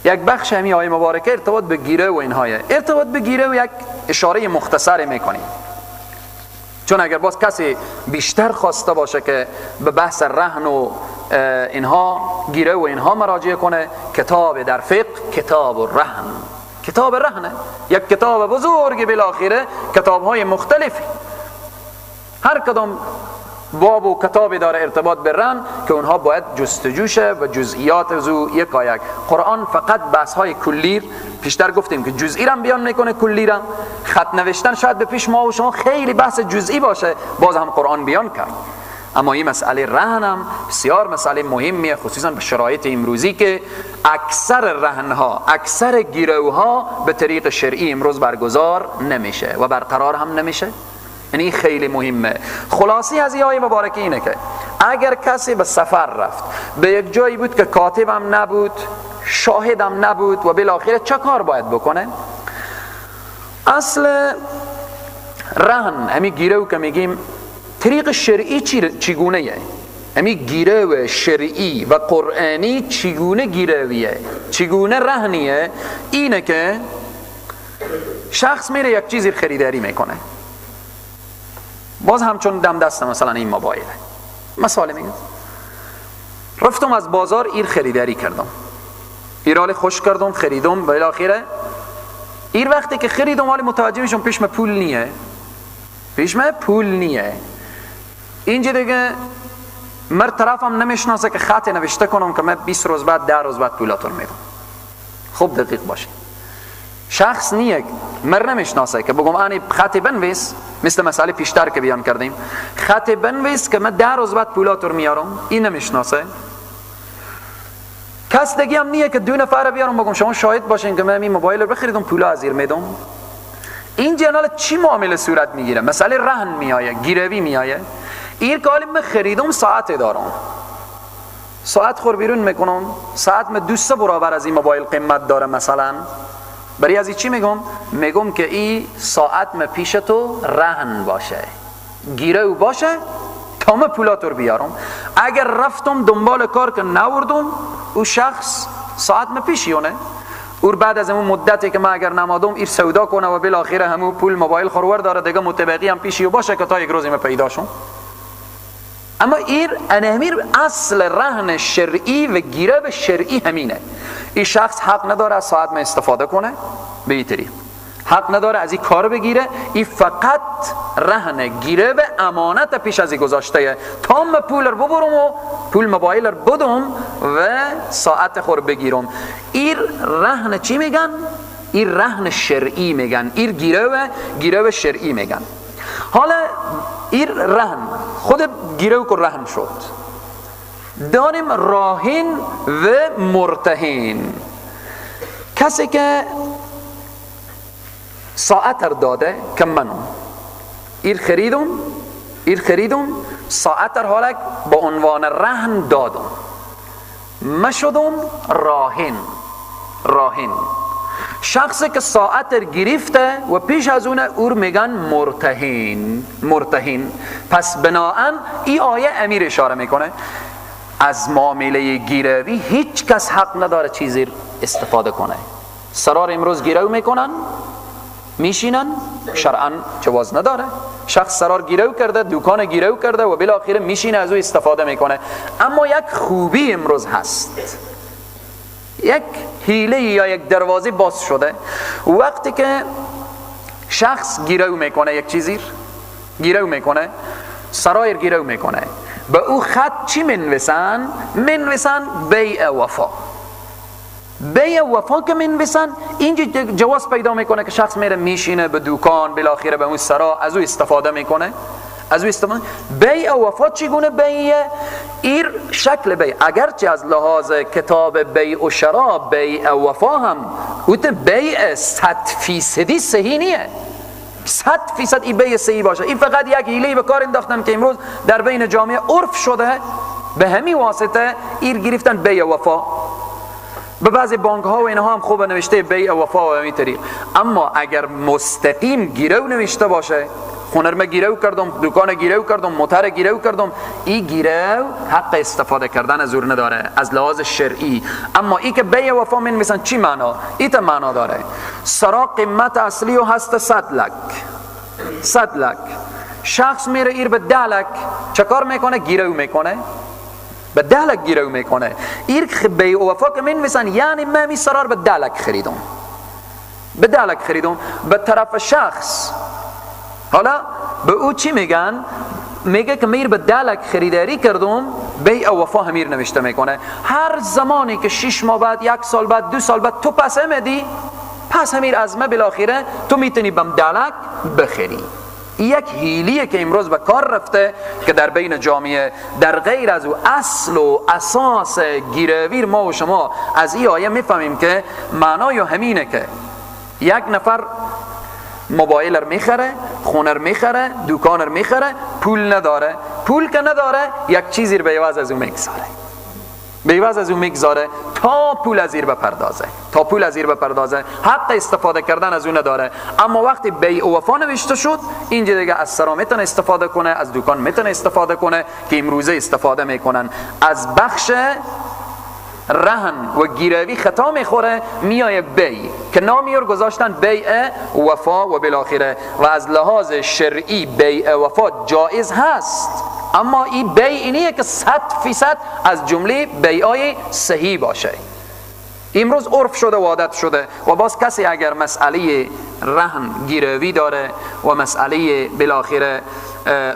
یک بخش همین آیه مبارکه ارتباط به گیره و اینهای، ارتباط به گیره و یک اشاره مختصر میکنیم، چون اگر باز کسی بیشتر خواسته باشه که به بحث رهن و اینها گیره و اینها مراجعه کنه، کتاب در فقه کتاب الرهن، کتاب رهنه، یک کتاب بزرگ، بالاخره کتاب های مختلفی، هر کدام باب و کتابی داره ارتباط به رهن که اونها باید جستجو شه و جزئیات از او یکایک. قرآن فقط بحث های کلی، پیشتر گفتیم که جزئی را بیان میکنه، کلی را. خط نوشتن شاید به پیش ما و شما خیلی بحث جزئی باشه، باز هم قرآن بیان کرد. اما این مسئله رهن هم بسیار مسئله مهمیه، خصوصا به شرایط امروزی که اکثر رهنها، اکثر گیروها به طریق شرعی امروز برگزار نمیشه و برقرار هم نمیشه. یعنی خیلی مهمه. خلاصی از این آیه مبارکه اینه که اگر کسی به سفر رفت، به یک جایی بود که کاتبم نبود، شاهدم نبود و بالاخره چه کار باید بکنه؟ اصل رهن، همین گیرو که میگیم، طریق شرعی چگونه؟ همین گیرو شرعی و قرآنی چگونه گیرویه، چگونه رهنیه؟ اینه که شخص میره یک چیزی خریداری میکنه، باز همچون دم دست مثلا این موبایله، مثال میگم، رفتم از بازار ایر خریداری کردم، ایرال خوش کردم، خریدم، بالاخره ایر وقتی که خریدم حالی متوجه میشم پیشم پول نیه، پیشم پول نیه. اینجا دیگه مر طرفم نمیشناسه که خط نوشته کنم که من 20 روز بعد، 10 روز بعد پولاتون میدم. خوب دقیق باشه، شخص نیه، مر نمیشناسه که بگم آنی خط بنویس، مثل مسئله پیشتر که بیان کردیم، خط بنویس که من 10 روز بعد پولاتور میارم، این نمیشناسه. کس دیگه هم نیه که دو نفر بیارم بگم شما شاهد باشین که من این موبایل رو بخریدم، پولا از زیر میدم. این جنال چی معامله صورت میگیره؟ مسئله رهن میایه، گیروی میایه. این که من خریدم ساعت دارم، ساعت خور بیرون میکنم، ساعت من 2-3 برابر از این موبایل قیمت داره مثلا. برای از این چی میگم؟ میگم که این ساعت من پیش تو رهن باشه، گیرو باشه تا من پولاتور بیارم. اگر رفتم دنبال کار که نوردم، او شخص ساعت من پیشیونه، اور بعد از اون مدتی که من اگر نمادم ایر سودا کنه و بالاخره همو پول موبایل خورور داره دیگه، متبقی هم پیشیو باشه که تا یک روزی من پیدا شم. اما ایر انهمیر اصل رهن شرعی و گیره شرعی همینه. این شخص حق نداره از ساعت من استفاده کنه به این طریق، حق نداره از این کار بگیره، این فقط رهن گیره به امانت پیش از این گذاشته تا من پول رو ببرم و پول موبایل رو بدم و ساعت خور بگیرم. این رهن چی میگن؟ این رهن شرعی میگن، این گیره شرعی میگن. حالا این رهن خود گیره که رهن شد، داریم راهن و مرتهن. کسی که ساعت رو داده که منم ایر خریدم، ساعت رو حالک با عنوان رهن دادم، من شدم راهن. شخصی که ساعت رو گرفته و پیش از اون اور میگن مرتهن. پس بناهن این آیه امیر اشاره میکنه از معامله گیروی هیچ کس حق نداره چیزی استفاده کنه. سرار امروز گیرو میکنن، میشینن، شرعا جواز نداره. شخص سرار گیرو کرده، دکان گیرو کرده و بالاخره میشینه از او استفاده میکنه. اما یک خوبی امروز هست، یک حیله یا یک دروازه باز شده. وقتی که شخص گیرو میکنه، یک چیزی گیرو میکنه، سرایر گیرو میکنه، به او خط چی منویسن؟ منویسن بیع وفا. بیع وفا که منویسن، اینجا جواز پیدا میکنه که شخص میره میشینه به دکان، بالاخره به اون سرا از او استفاده میکنه، از او استفاده. بیع وفا چگونه بیعه؟ ایر شکل بیع، اگرچه از لحاظ کتاب بیع و شرا بیع وفا هم اوت بیع 100% صحیح نیه، 100% این بیع صحیح باشه. این فقط یک حیله به کار انداختن که امروز در بین جامعه عرف شده، به همین واسطه ایر گرفتن بیع وفا. به بعضی بانک ها و اینها هم خوب نوشته بیع وفا و همین طریق. اما اگر مستقیم گیرو نوشته باشه، خونه رو گیرو کردم، دکان گیرو کردم، موتر گیرو کردم، این گیرو حق استفاده کردن از او نداره از لحاظ شرعی. اما ای که بیع وفا من مثلا چی معنا؟ ای تا معنا داره. سرا قیمت اصلی و هست 100 لک، 100 لک، شخص میره ایر به 10 لک چه کار میکنه؟ گیرو میکنه، به 10 لک گیرو میکنه. ایر بیع وفا که من مثلا یعنی من می سرار به 10 لک خریدم، به 10 لک خریدم به طرف شخص. حالا به او چی میگن؟ میگه که میر به 10 لک خریداری کردم، بیع وفا همیر نوشته میکنه. هر زمانی که 6 ماه بعد، 1 سال بعد، 2 سال بعد تو پس میدی، پس همیر از ما بالاخره تو میتونی بم 10 لک بخری. یک هیلیه که امروز به کار رفته که در بین جامعه در غیر از او اصل و اساس گیرویر ما و شما از این آیه میفهمیم که معنای همینه که یک نفر موبایل رو میخره، خونه رو میخره، دکان رو میخره، پول نداره. پول که نداره یک چیزی رو به عوض از او میگذاره، به عوض از او میگذاره تا پول از ایر بپردازه، تا پول از ایر بپردازه، حق استفاده کردن از او نداره. اما وقتی بیع و وفا نوشته شد، اینجا دیگه از سرا میتونه استفاده کنه، از دکان میتونه استفاده کنه که امروزه استفاده میکنن. از بخش رهن و گیروی خطا میخوره، میای بیع که نامی رو گذاشتن بیع وفا و بالاخره و از لحاظ شرعی بیع وفا جایز هست، اما این بیع اینیه که 100% از جمله بیعای صحیح باشه. امروز عرف شده و عادت شده و باز کسی اگر مسئله رهن گیروی داره و مسئله بالاخره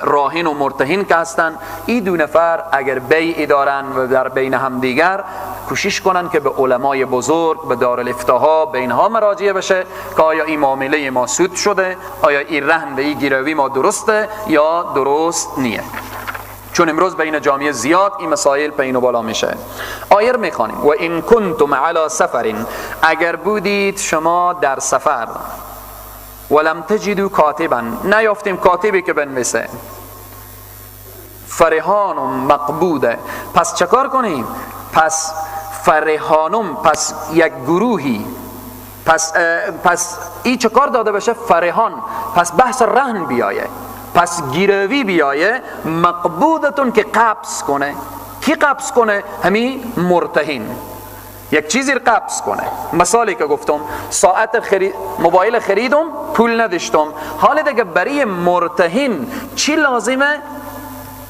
راهن و مرتهن که هستن، این دو نفر اگر بیعی دارن و در بین هم دیگر کوشش کنن که به علمای بزرگ، به دارالافتاها، به اینها مراجعه بشه که آیا این معامله ما سود شده، آیا این رهن و این گیروی ما درسته یا درست نیه. چون امروز بین جامعه زیاد این مسائل پایین و بالا میشه. آیه رو میخوانیم: و این کنتم علی سفر، اگر بودید شما در سفر، ولم تجدوا کاتبا، نیافتیم کاتبی که بنویسه، فرهان مقبوده، پس چکار کنیم؟ پس فرهانم، پس یک گروهی، پس این چکار داده بشه؟ فرهان، پس بحث رهن بیایه، پس گیروی بیایه، مقبودتون که قبض کنه. کی قبض کنه؟ همین مرتهن، یک چیزی رو قبض کنه. مثالی که گفتم، ساعت موبایل خریدم، پول نداشتم، حال دیگه برای مرتهن چی لازمه؟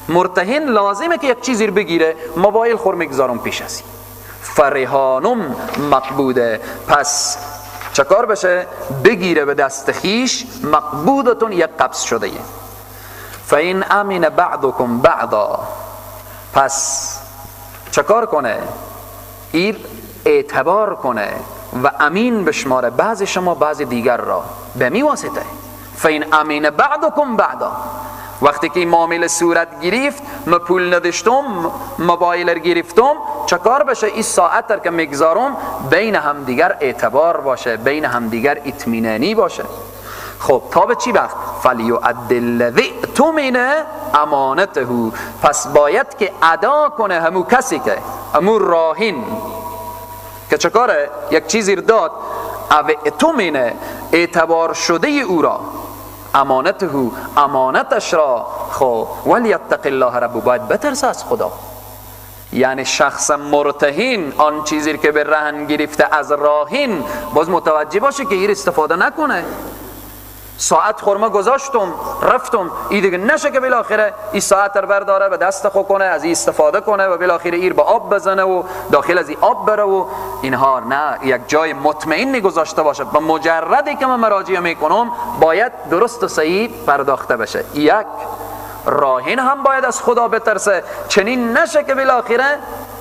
مرتهن لازمه که یک چیزی رو بگیره، موبایل خور میگذارم پیش از این. فرهانم مقبوده، پس چکار بشه؟ بگیره به دست خیش، مقبودتون یک قبض شده. فإن امن بعضکم بعضا، پس چکار کنه؟ ایر اعتبار کنه و امین بشماره بعض شما بعض دیگر را به می واسطه. فإن امن بعضکم بعضا، وقتی که این معامله صورت گرفت، ما پول نداشتم، موبایل رو گرفتم، چکار بشه؟ این ساعت رو که میگذارم بین همدیگر اعتبار باشه، بین همدیگر اطمینانی باشه. خب تا به چی وقت؟ فلیؤد الذی اؤتمن امانته، پس باید که ادا کنه همو کسی که همو راهن که چکاره؟ یک چیزی رو داد، او اؤتمن اعتبار شده او را، امانته امانتش را. خب ولیتق الله ربه، باید بترسه از خدا. یعنی شخص مرتهن آن چیزی که به رهن گرفته از راهن باز متوجه باشه که ایر استفاده نکنه. ساعت خورما گذاشتم رفتم، این دیگه نشه که بالاخره این ساعت رو برداره به دست خود کنه، از این استفاده کنه و بالاخره ایر با آب بزنه و داخل از این آب بره و اینها. نه، یک جای مطمئنی گذاشته باشه. با مجردی که من مراجعه میکنم باید درست و صحیح پرداخته بشه. یک راهن هم باید از خدا بترسه، چنین نشه که بالاخره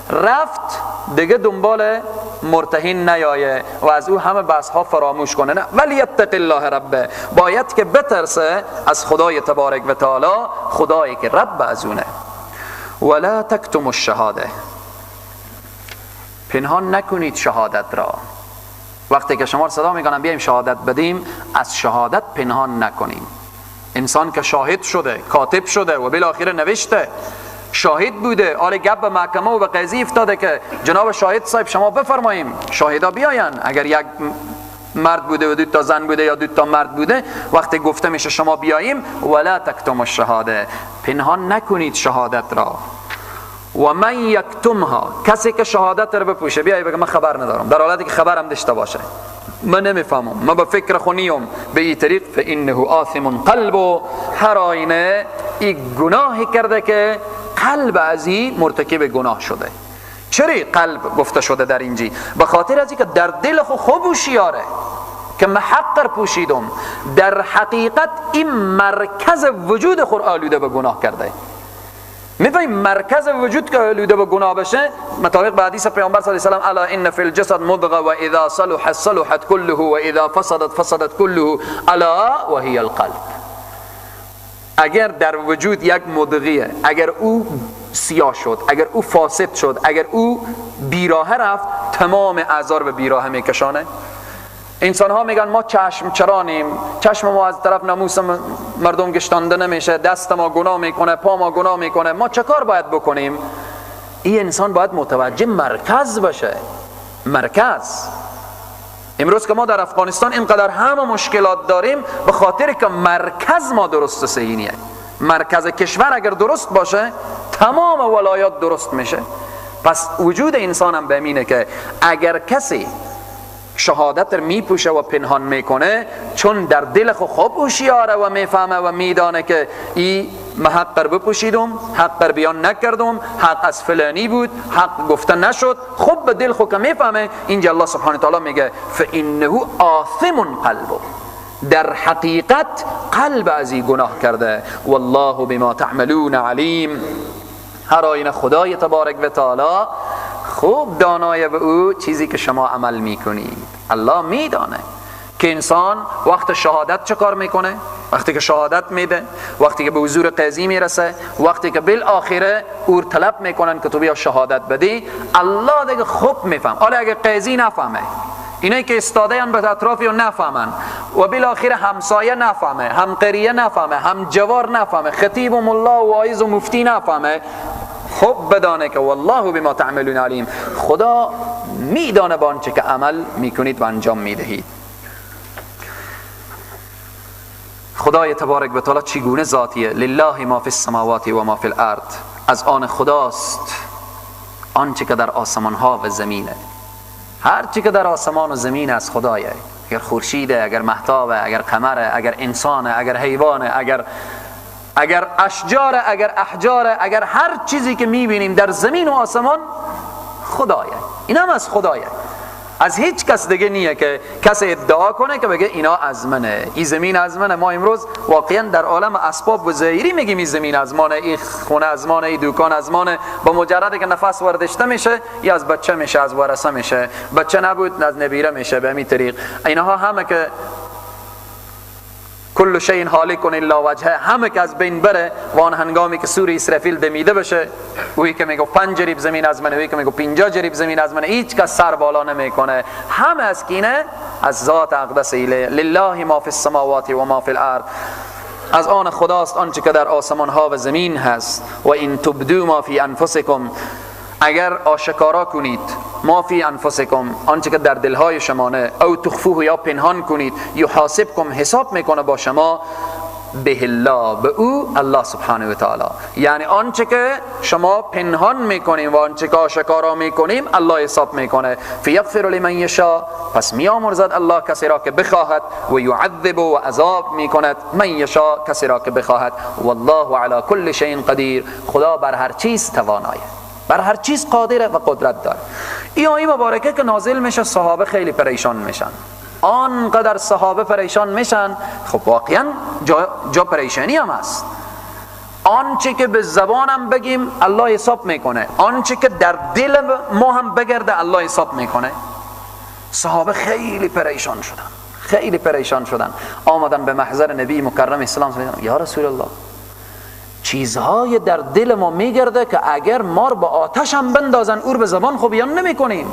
رفت دیگه دنبال مرتهن نیایه و از او همه بحث ها فراموش کنه. نه، ولی یتق الله ربه، باید که بترسه از خدای تبارک و تعالی، خدایی که رب از اونه. ولا تکتم الشهاده، پنهان نکنید شهادت را. وقتی که شما رو صدا میکنن بیایم شهادت بدیم، از شهادت پنهان نکنیم. انسان که شاهد شده، کاتب شده و بالاخره نوشته، شاهد بوده، آره گپ به محکمه و به قضیه افتاده که جناب شاهد صاحب شما بفرماییم شاهدا بیاین. اگر یک مرد بوده و دو تا زن بوده یا دو تا مرد بوده، وقتی گفته میشه شما بیاییم، ولا تکتم الشهاده، پنهان نکنید شهادت را. و من یکتمها، کسی که شهادت رو بپوشه، بیای بگه من خبر ندارم، در حالتی که خبرم داشته باشه، من نمیفهمم، من به فکر خونیم به این طریق، فانه آثم قلبه، هر آینه این گناهی کرده که قلب از این مرتکب گناه شده. چرا قلب گفته شده در اینجی؟ به خاطر از اینکه در دل خود خوب هوشیاره، که من حق پوشیدم، در حقیقت این مرکز وجود خود آلوده به گناه کرده. میفهمی مرکز وجود که آلوده به گناه بشه، مطابق به حدیث پیامبر صلی الله علیه و سلم، الا ان فی الجسد مضغه و اذا صلح صلحت كله و اذا فسدت فسدت كله الا و هي القلب. اگر در وجود یک مضغه، اگر او سیاه شد، اگر او فاسد شد، اگر او بیراهه رفت، تمام اعضا به بیراهه میکشانه. انسان ها میگن ما چشم چرانیم، چشم ما از طرف ناموس مردم گشتانده نمیشه، دست ما گناه میکنه، پا ما گناه میکنه، ما چه کار باید بکنیم؟ این انسان باید متوجه مرکز باشه. مرکز. امروز که ما در افغانستان اینقدر همه مشکلات داریم، به خاطر که مرکز ما درست صحیح نیه. مرکز کشور اگر درست باشه، تمام ولایات درست میشه. پس وجود انسان هم به اینه که اگر کسی شهادت رو میپوشه و پنهان میکنه، چون در دل خود خوب هوشیاره و میفهمه و میدانه که ای من حق رو بپوشیدم، حق رو بیان نکردم، حق از فلانی بود، حق گفته نشد، خوب به دل خود که میفهمه. اینجا الله سبحانه تعالی میگه فانه آثم قلبه، در حقیقت قلب از این گناه کرده. والله بما تعملون علیم. هر آینه خدای تبارک و تعالی خوب دانای به او چیزی که شما عمل میکنید. الله میدانه که انسان وقت شهادت چه کار میکنه، وقتی که شهادت میده، وقتی که به حضور قاضی میرسه، وقتی که بالآخره اور طلب میکنن که تو بیا شهادت بدی، الله دیگه خوب میفهم. حالا اگه قاضی نفهمه، اینایی که استاده ان به اطرافی نفهمن و بالاخره همسایه نفهمه، هم قریه نفهمه، هم جوار نفهمه، خطیب و ملا و واعظ و مفتی نفهمه، خوب بدانه که والله بما تعملون علیم، خدا میدانه با آنچه که عمل میکنید و انجام میدهید. خدای تبارک و تعالی چگونه ذاتیه؟ لله ما فی السماوات و ما فی الارض، از آن خداست آنچه که در آسمان ها و زمینه. هر چی که در آسمان و زمین از خدایه، اگر خورشیده، اگر مهتابه، اگر قمره، اگر انسانه، اگر حیوانه، اگر اشجاره، اگر احجاره، اگر هر چیزی که میبینیم در زمین و آسمان خدایه. این هم از خدایه، از هیچ کس دیگه نیه که کسی ادعا کنه که بگه اینا از منه، این زمین از منه. ما امروز واقعا در عالم اسباب و ظاهری میگیم این زمین از مانه، این خونه از مانه، این دکان از مانه. با مجرد که نفس وردشته میشه، یا از بچه میشه، از ورثه میشه، بچه نبود از نبیره میشه. به همین طریق اینها همه که کل شیء هالک الا وجهه، همه که از بین بره و آن هنگامی که سور اسرافیل دمیده بشه، اویی که میگه 5 جریب زمین از منه، اویی که میگه 50 جریب زمین از منه، هیچ کس سر بالا نمیکنه. همه از کینه از ذات اقدس اله. لله ما فی السماوات و ما فی الارض، از آن خداست آنچه که در آسمان ها و زمین هست. و این تبدو ما فی انفسکم، اگر آشکارا کنید ما فی انفسکم، آنچه که در دلهای شمانه، او تخفوه یا پنهان کنید، یحاسبکم، حساب میکنه با شما، به الله، به او الله سبحانه و تعالی. یعنی آنچه که شما پنهان میکنیم و آنچه که آشکارا میکنیم الله حساب میکنه. فیغفر لمن یشاء، پس میامرزد الله کسی را که بخواهد، و یعذب و عذاب میکند من یشاء، کسی را که بخواهد. والله علی کل شیء قدیر، خدا بر هر چیز توانایه، بر هر چیز قادره و قدرت داره. این آیه مبارکه که نازل میشه، صحابه خیلی پریشان میشن، آنقدر صحابه پریشان میشن. خب واقعا جا پریشانی هم هست. آنچه که به زبانم بگیم الله حساب میکنه، آنچه که در دل ما هم بگرده الله حساب میکنه. صحابه خیلی پریشان شدن، خیلی پریشان شدن. آمدن به محضر نبی مکرم اسلام، یا رسول الله، چیزهای در دل ما میگرده که اگر ما رو با آتش هم بندازن اور به زبان خب بیان نمی کنیم،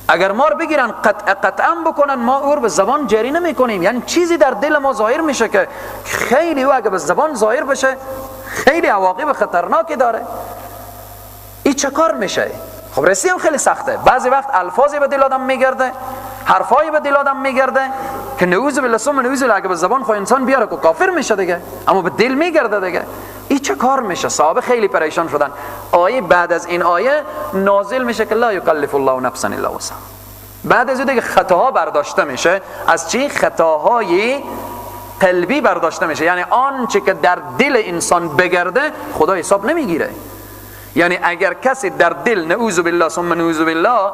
اگر ما رو بگیرن قطعا بکنن ما اور به زبان جاری نمی کنیم. یعنی چیزی در دل ما ظاهر میشه که خیلی او اگر به زبان ظاهر بشه خیلی عواقب خطرناکی داره. این چه کار میشه؟ خب رسی هم خیلی سخته. بعضی وقت الفاظی به دل آدم میگرده، حرفایی به دل آدم میگرده که نعوذ بالله ثم نعوذ بالله اگه به زبان خو انسان بیاره که کافر میشه دیگه، اما به دل میگرده دیگه. این چه کار میشه؟ صحابه خیلی پریشان شدن. آیه بعد از این آیه نازل میشه که لا یکلف الله نفسا الا وسعها. بعد از اون دیگه خطاها برداشته میشه. از چی؟ خطاهای قلبی برداشته میشه. یعنی آنچه که در دل انسان بگرده خدا حساب نمیگیره. یعنی اگر کسی در دل نعوذ بالله ثم نعوذ بالله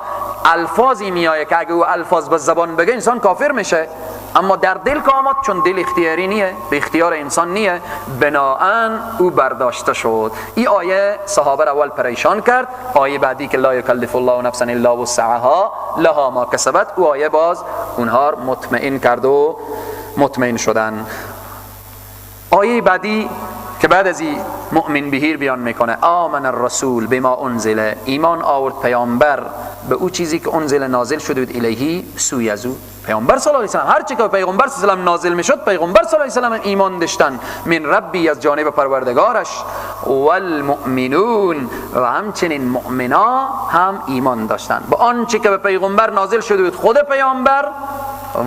الفاظی میایه که اگه او الفاظ به زبان بگه انسان کافر میشه، اما در دل که آمد، چون دل اختیاری نیه، به اختیار انسان نیه، بناهن او برداشته شد. این آیه صحابه را اول پریشان کرد. آیه بعدی که لا یکلف الله نفسا الا وسعها لها ما کسبت، او آیه باز اونها مطمئن کرد و مطمئن شدن. آیه بعدی که بعد از این مؤمن بهیر بیان میکنه، آمن الرسول بما انزل، ایمان آورد پیامبر به او چیزی که انزل نازل شده بود، الیهی سوی از او. پیامبر صلی الله علیه و سلم، هر چی که پیغمبر صلی الله علیه و سلم نازل میشد، پیغمبر صلی الله علیه و سلم ایمان داشتن، من ربی از جانب پروردگارش، والمؤمنون و همچنین مؤمنا هم ایمان داشتن به آنچه که به پیغمبر نازل شده بود، خود پیامبر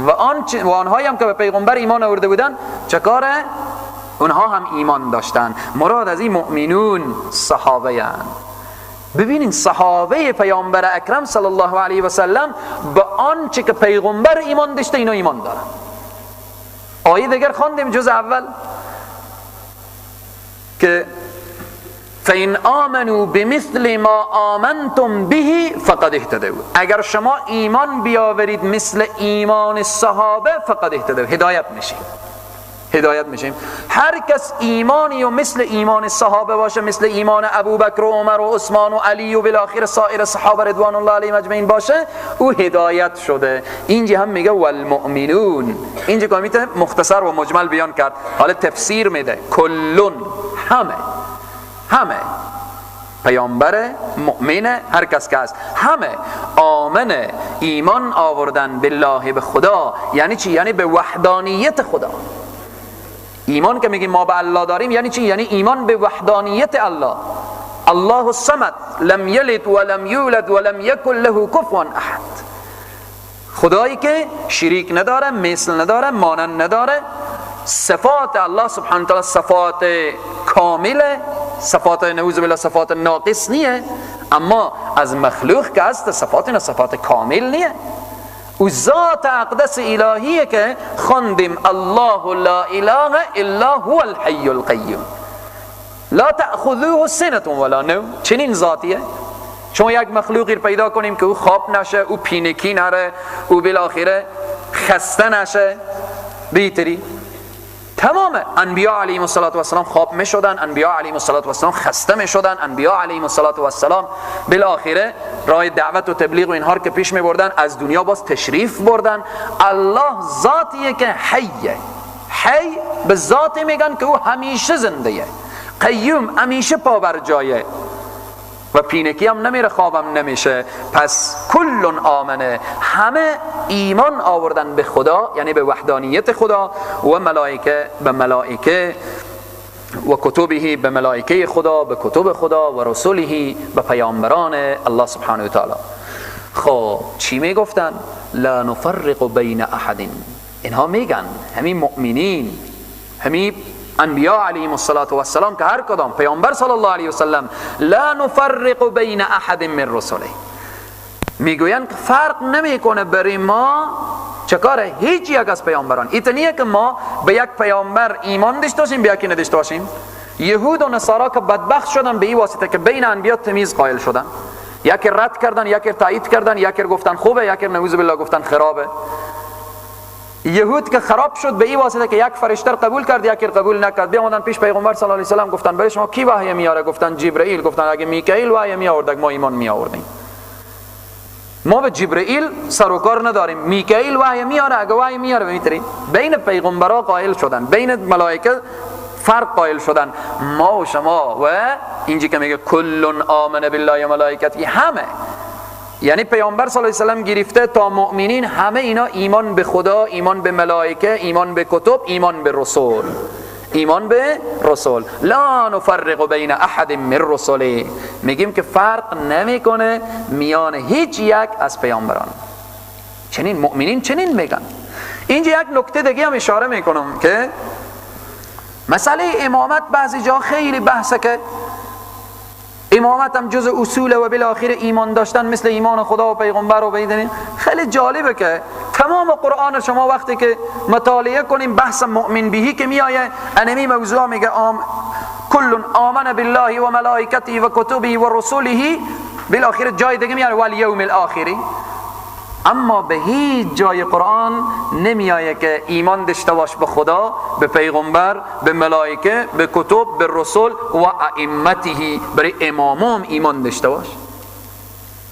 و آنهایی هم که به پیغمبر ایمان آورده بودن، چه کاره؟ اونها هم ایمان داشتن. مراد از این مؤمنون صحابه هستند. ببینین صحابه پیامبر اکرم صلی الله علیه و سلم به آنچه که پیغمبر ایمان داشته اینا ایمان دارن. آیه دیگر خواندیم جز اول که فإن آمنوا بمثل ما آمنتم به فقد اهتدوا، اگر شما ایمان بیاورید مثل ایمان صحابه فقد اهتدوا، هدایت میشید، هدایت میشیم. هر کس ایمانی و مثل ایمان صحابه باشه، مثل ایمان ابوبکر و عمر و عثمان و علی و بالاخره سایر صحابه رضوان الله علیهم اجمعین باشه، او هدایت شده. اینجا هم میگه والمؤمنون، اینجا کمیته مختصر و مجمل بیان کرد، حالا تفسیر میده. کلون، همه، همه پیامبر مؤمن، هر کس که هست، همه آمن ایمان آوردن بالله به خدا. یعنی چی؟ یعنی به وحدانیت خدا. ایمان که میگیم ما به الله داریم یعنی چی؟ یعنی ایمان به وحدانیت الله. الله الصمد لم یلد ولم یولد ولم یکن له کفوا احد. خدایی که شریک نداره، مثل نداره، مانند نداره. صفات الله سبحانه وتعالی صفات کامله، صفات نعوذ بالله صفات ناقص نیه، اما از مخلوق که هست صفات اینا صفات کامل نیه. او ذات اقدس الهیه که خواندیم الله لا اله الا هو الحی القیوم لا تأخذوه سنة ولا نوم. چنین ذاتیه. شما یک مخلوقی پیدا کنیم که او خواب نشه، او پینکی نره، او بالاخره خسته نشه، بیتری تمام انبیاء علیهم الصلاة والسلام خواب می شدن، انبیاء علیهم الصلاة والسلام خسته می شدن، انبیاء علیهم الصلاة والسلام بالاخره راه دعوت و تبلیغ و اینها که پیش می بردن از دنیا باز تشریف بردن. الله ذاتیه که حیه، حی به ذات میگن که او همیشه زنده، قیوم همیشه پا بر جایه و پینکی هم نمیره، خوابم نمیشه. پس کل آمنه، همه ایمان آوردن به خدا، یعنی به وحدانیت خدا، و ملائکه، به ملائکه، و کتبه، به ملائکه خدا، به کتب خدا، و رسوله، به پیامبران الله سبحانه و تعالی. خب چی میگفتن؟ لا نفرق بین احد. اینها میگن همین مؤمنین، همین انبیاء علیهم الصلاة والسلام که هر کدام پیامبر صلی الله علیه وسلم، لا نفرق بین احد من رسله، میگویند که فرق نمیکنه برای ما چه کاره هیچ یک از پیامبران. ایتنیه که ما به یک پیامبر ایمان داشته باشیم به یکی نداشته باشیم. یهود و نصارا که بدبخت شدن به این واسطه که بین انبیا تمیز قائل شدن، یکی رد کردن، یکی تایید کردن، یکی گفتن خوبه، یکی نعوذ بالله گفتن خرابه. یهود که خراب شد به این واسطه که یک فرشته قبول کرد، یکی قبول نکرد. بیامدن پیش پیغمبر صلی الله علیه و سلم، گفتن برای شما کی وحی میاره؟ گفتن جبرئیل. گفتن اگه میکائیل وحی میآورد ما ایمان میآوردیم، ما به جبرئیل سر و کار نداریم، میکائیل وحی میاره، اگه وحی میاره میتریم. بین پیغمبرا قائل شدن، بین ملائکه فرق قائل شدن. ما و شما و اینجا که میگه کل آمن بالله و ملائکته، همه، یعنی پیامبر صلی الله علیه و سلم گرفته تا مؤمنین، همه اینا ایمان به خدا، ایمان به ملائکه، ایمان به کتب، ایمان به رسول، ایمان به رسول. لا نفرق بین احد من رسله، میگیم که فرق نمیکنه میان هیچ یک از پیامبران. چنین مؤمنین چنین میگن. اینجا یک نکته دیگه هم اشاره میکنم که مسئله امامت بعضی جا خیلی بحثه که امامت هم جز اصوله و بالاخره ایمان داشتن مثل ایمان خدا و پیغمبر و بیدنی. خیلی جالبه که تمام قرآن شما وقتی که مطالعه کنیم بحث مؤمن بهی که میآیه، انمی موضوع میگه کل آمن بالله و ملائکته و کتبه و رسوله، بالاخره جای دیگه میاره والیوم الاخری. اما به هیچ جای قرآن نمیایه که ایمان داشته باش به خدا، به پیغمبر، به ملائکه، به کتب، به رسول و ائمته، برای امامام ایمان داشته باش.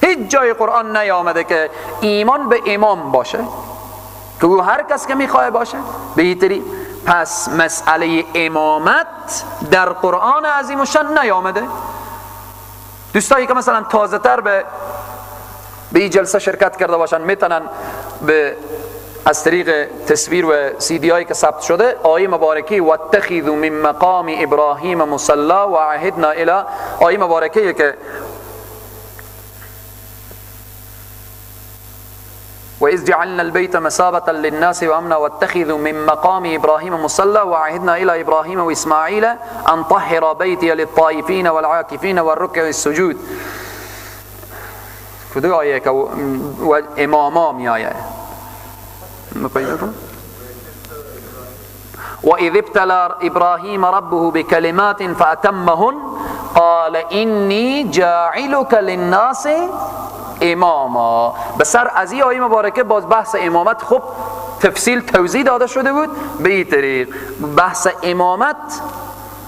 هیچ جای قرآن نیامده که ایمان به امام باشه که او هر کس که میخواه باشه به این. پس مسئله امامت در قرآن عظیم الشان نیامده. دوستایی که مثلا تازه تر به این جلسه شرکت کرده باشن میتونن به از طریق تصویر و سی دی هایی که ثبت شده آیه مبارکی واتخذوا من مقام ابراهیم مصلا و عهدنا الی، آیه مبارکی که وإذ جعلنا البيت مثابة للناس وأمنا واتخذوا من مقام إبراهيم مصلى وعهدنا إلى إبراهيم وإسماعيل أن طهر بيتي للطائفين والعاكفين والركع السجود. کدو آیه که اماما می آیه وإذ ابتلى إبراهيم ربه بكلمات فأتمهن قال إني جاعلك للناس اماما. به سر از این آیه مبارکه باز بحث امامت خب تفصیل توضیح داده شده بود. به این طریق بحث امامت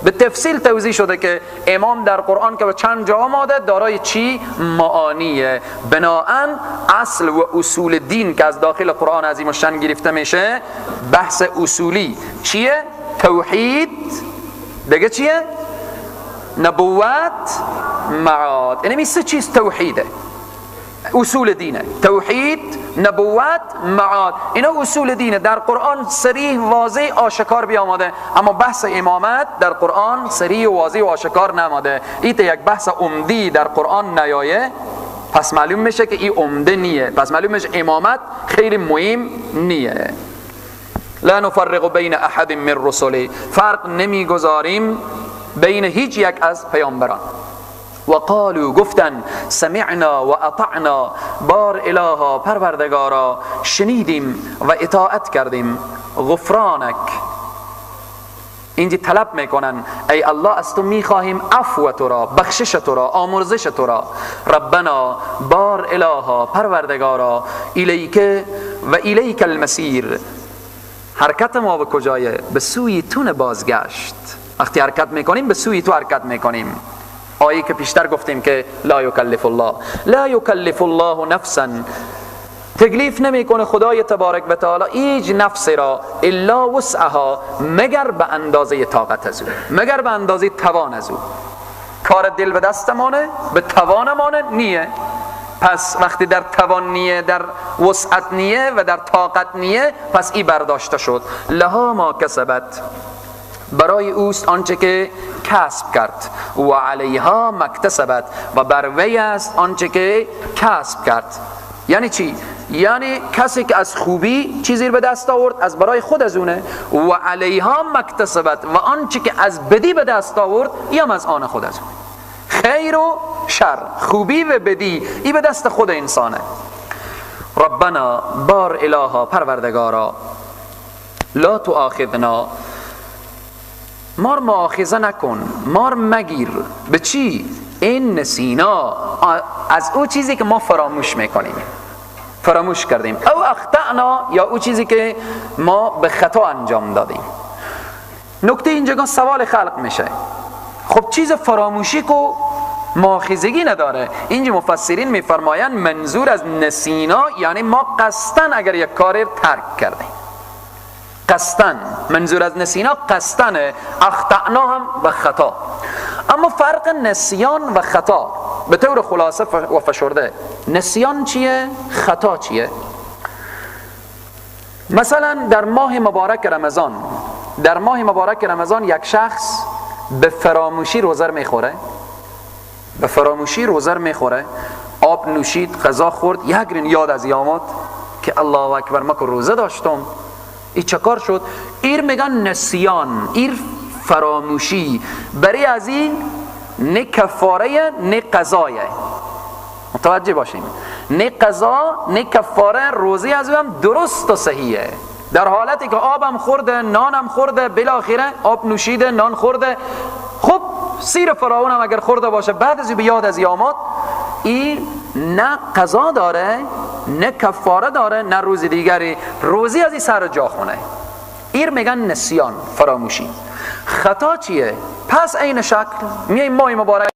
به تفصیل توضیح شده که امام در قرآن که به چند جا آمده دارای چی معانیه. بناهن اصل و اصول دین که از داخل قرآن عظیم الشان گرفته میشه بحث اصولی چیه؟ توحید، دیگه چیه؟ نبوت، معاد. یعنی سه چیز توحیده، اصول دینه، توحید، نبوت، معاد، اینا اصول دینه. در قرآن صریح واضح آشکار بیامده، اما بحث امامت در قرآن صریح واضح و آشکار نماده. ایت یک بحث عمدی در قرآن نیایه، پس معلوم میشه که این عمده نیه، پس معلوم میشه امامت خیلی مهم نیه. لا نفرق بین احد من رسله، فرق نمیگذاریم بین هیچ یک از پیامبران. و قالوا گفتن سمعنا و اطعنا، بار الها پروردگارا شنیدیم و اطاعت کردیم. غفرانک، اینجا طلب میکنن ای الله از تو میخواهیم عفو تو را، بخشش تو را، آمرزش تو را. ربنا بار الها پروردگارا، الیک و الیک المسیر، حرکت ما به کجایه؟ به سوی تون بازگشت. وقتی حرکت میکنیم به سوی تو حرکت میکنیم. آیه که پیشتر گفتیم که لا یکلف الله، لا یکلف الله نفسا، تکلیف نمیکنه خدای تبارک و تعالی هیچ نفس را الا وسعها، مگر به اندازه طاقت از او، مگر به اندازه توان از او. کار دل به دستمانه، به توانمانه نیه. پس وقتی در توان نیه، در وسعت نیه و در طاقت نیه، پس ای برداشته شد. لها ما کسبت، برای اوست آنچه که کسب کرد، و علیها مکتسبت، و بر وی است آنچه که کسب کرد. یعنی چی؟ یعنی کسی که از خوبی چیزی به دست آورد از برای خود از اونه، و علیها مکتسبت، و آنچه که از بدی به دست آورد یم از آن خود از اونه. خیر و شر، خوبی و بدی، ای به دست خود انسانه. ربنا بار الها پروردگارا، لا تؤاخذنا، مار مؤاخذه نکن، مار مگیر. به چی؟ این نسینا، از او چیزی که ما فراموش میکنیم، فراموش کردیم، او اخطأنا، یا او چیزی که ما به خطا انجام دادیم. نکته اینجا سوال خلق میشه، خب چیز فراموشی که مؤاخذگی نداره. اینجا مفسرین میفرمایند منظور از نسینا یعنی ما قصداً اگر یک کار ترک کردیم، قصداً، منظور از نسینا قصداً، اخطأنا هم به خطا. اما فرق نسیان و خطا به طور خلاصه و فشرده، نسیان چیه؟ خطا چیه؟ مثلا در ماه مبارک رمضان، در ماه مبارک رمضان یک شخص به فراموشی روزه میخوره، به فراموشی روزه میخوره، آب نوشید، غذا خورد، یک رین یاد از آمد که الله اکبر ما که روزه داشتم، ای چه کار شد؟ ایر میگن نسیان، ایر فراموشی. برای از این نه کفاره نه قضایه، متوجه باشیم، نه قضا نه کفاره، روزی از هم درست و صحیحه. در حالتی که آبم خورده، نانم خورده، بالاخره آب نوشیده، نان خورده، خب سیر فراون هم اگر خورده باشه، بعد از به یاد از آمد، این نه قضا داره نه کفاره داره نه روز دیگری، روزی از این سر جا خونه. ایر میگن نسیان، فراموشی. خطا چیه؟ پس عین شکل میای ماه مبارک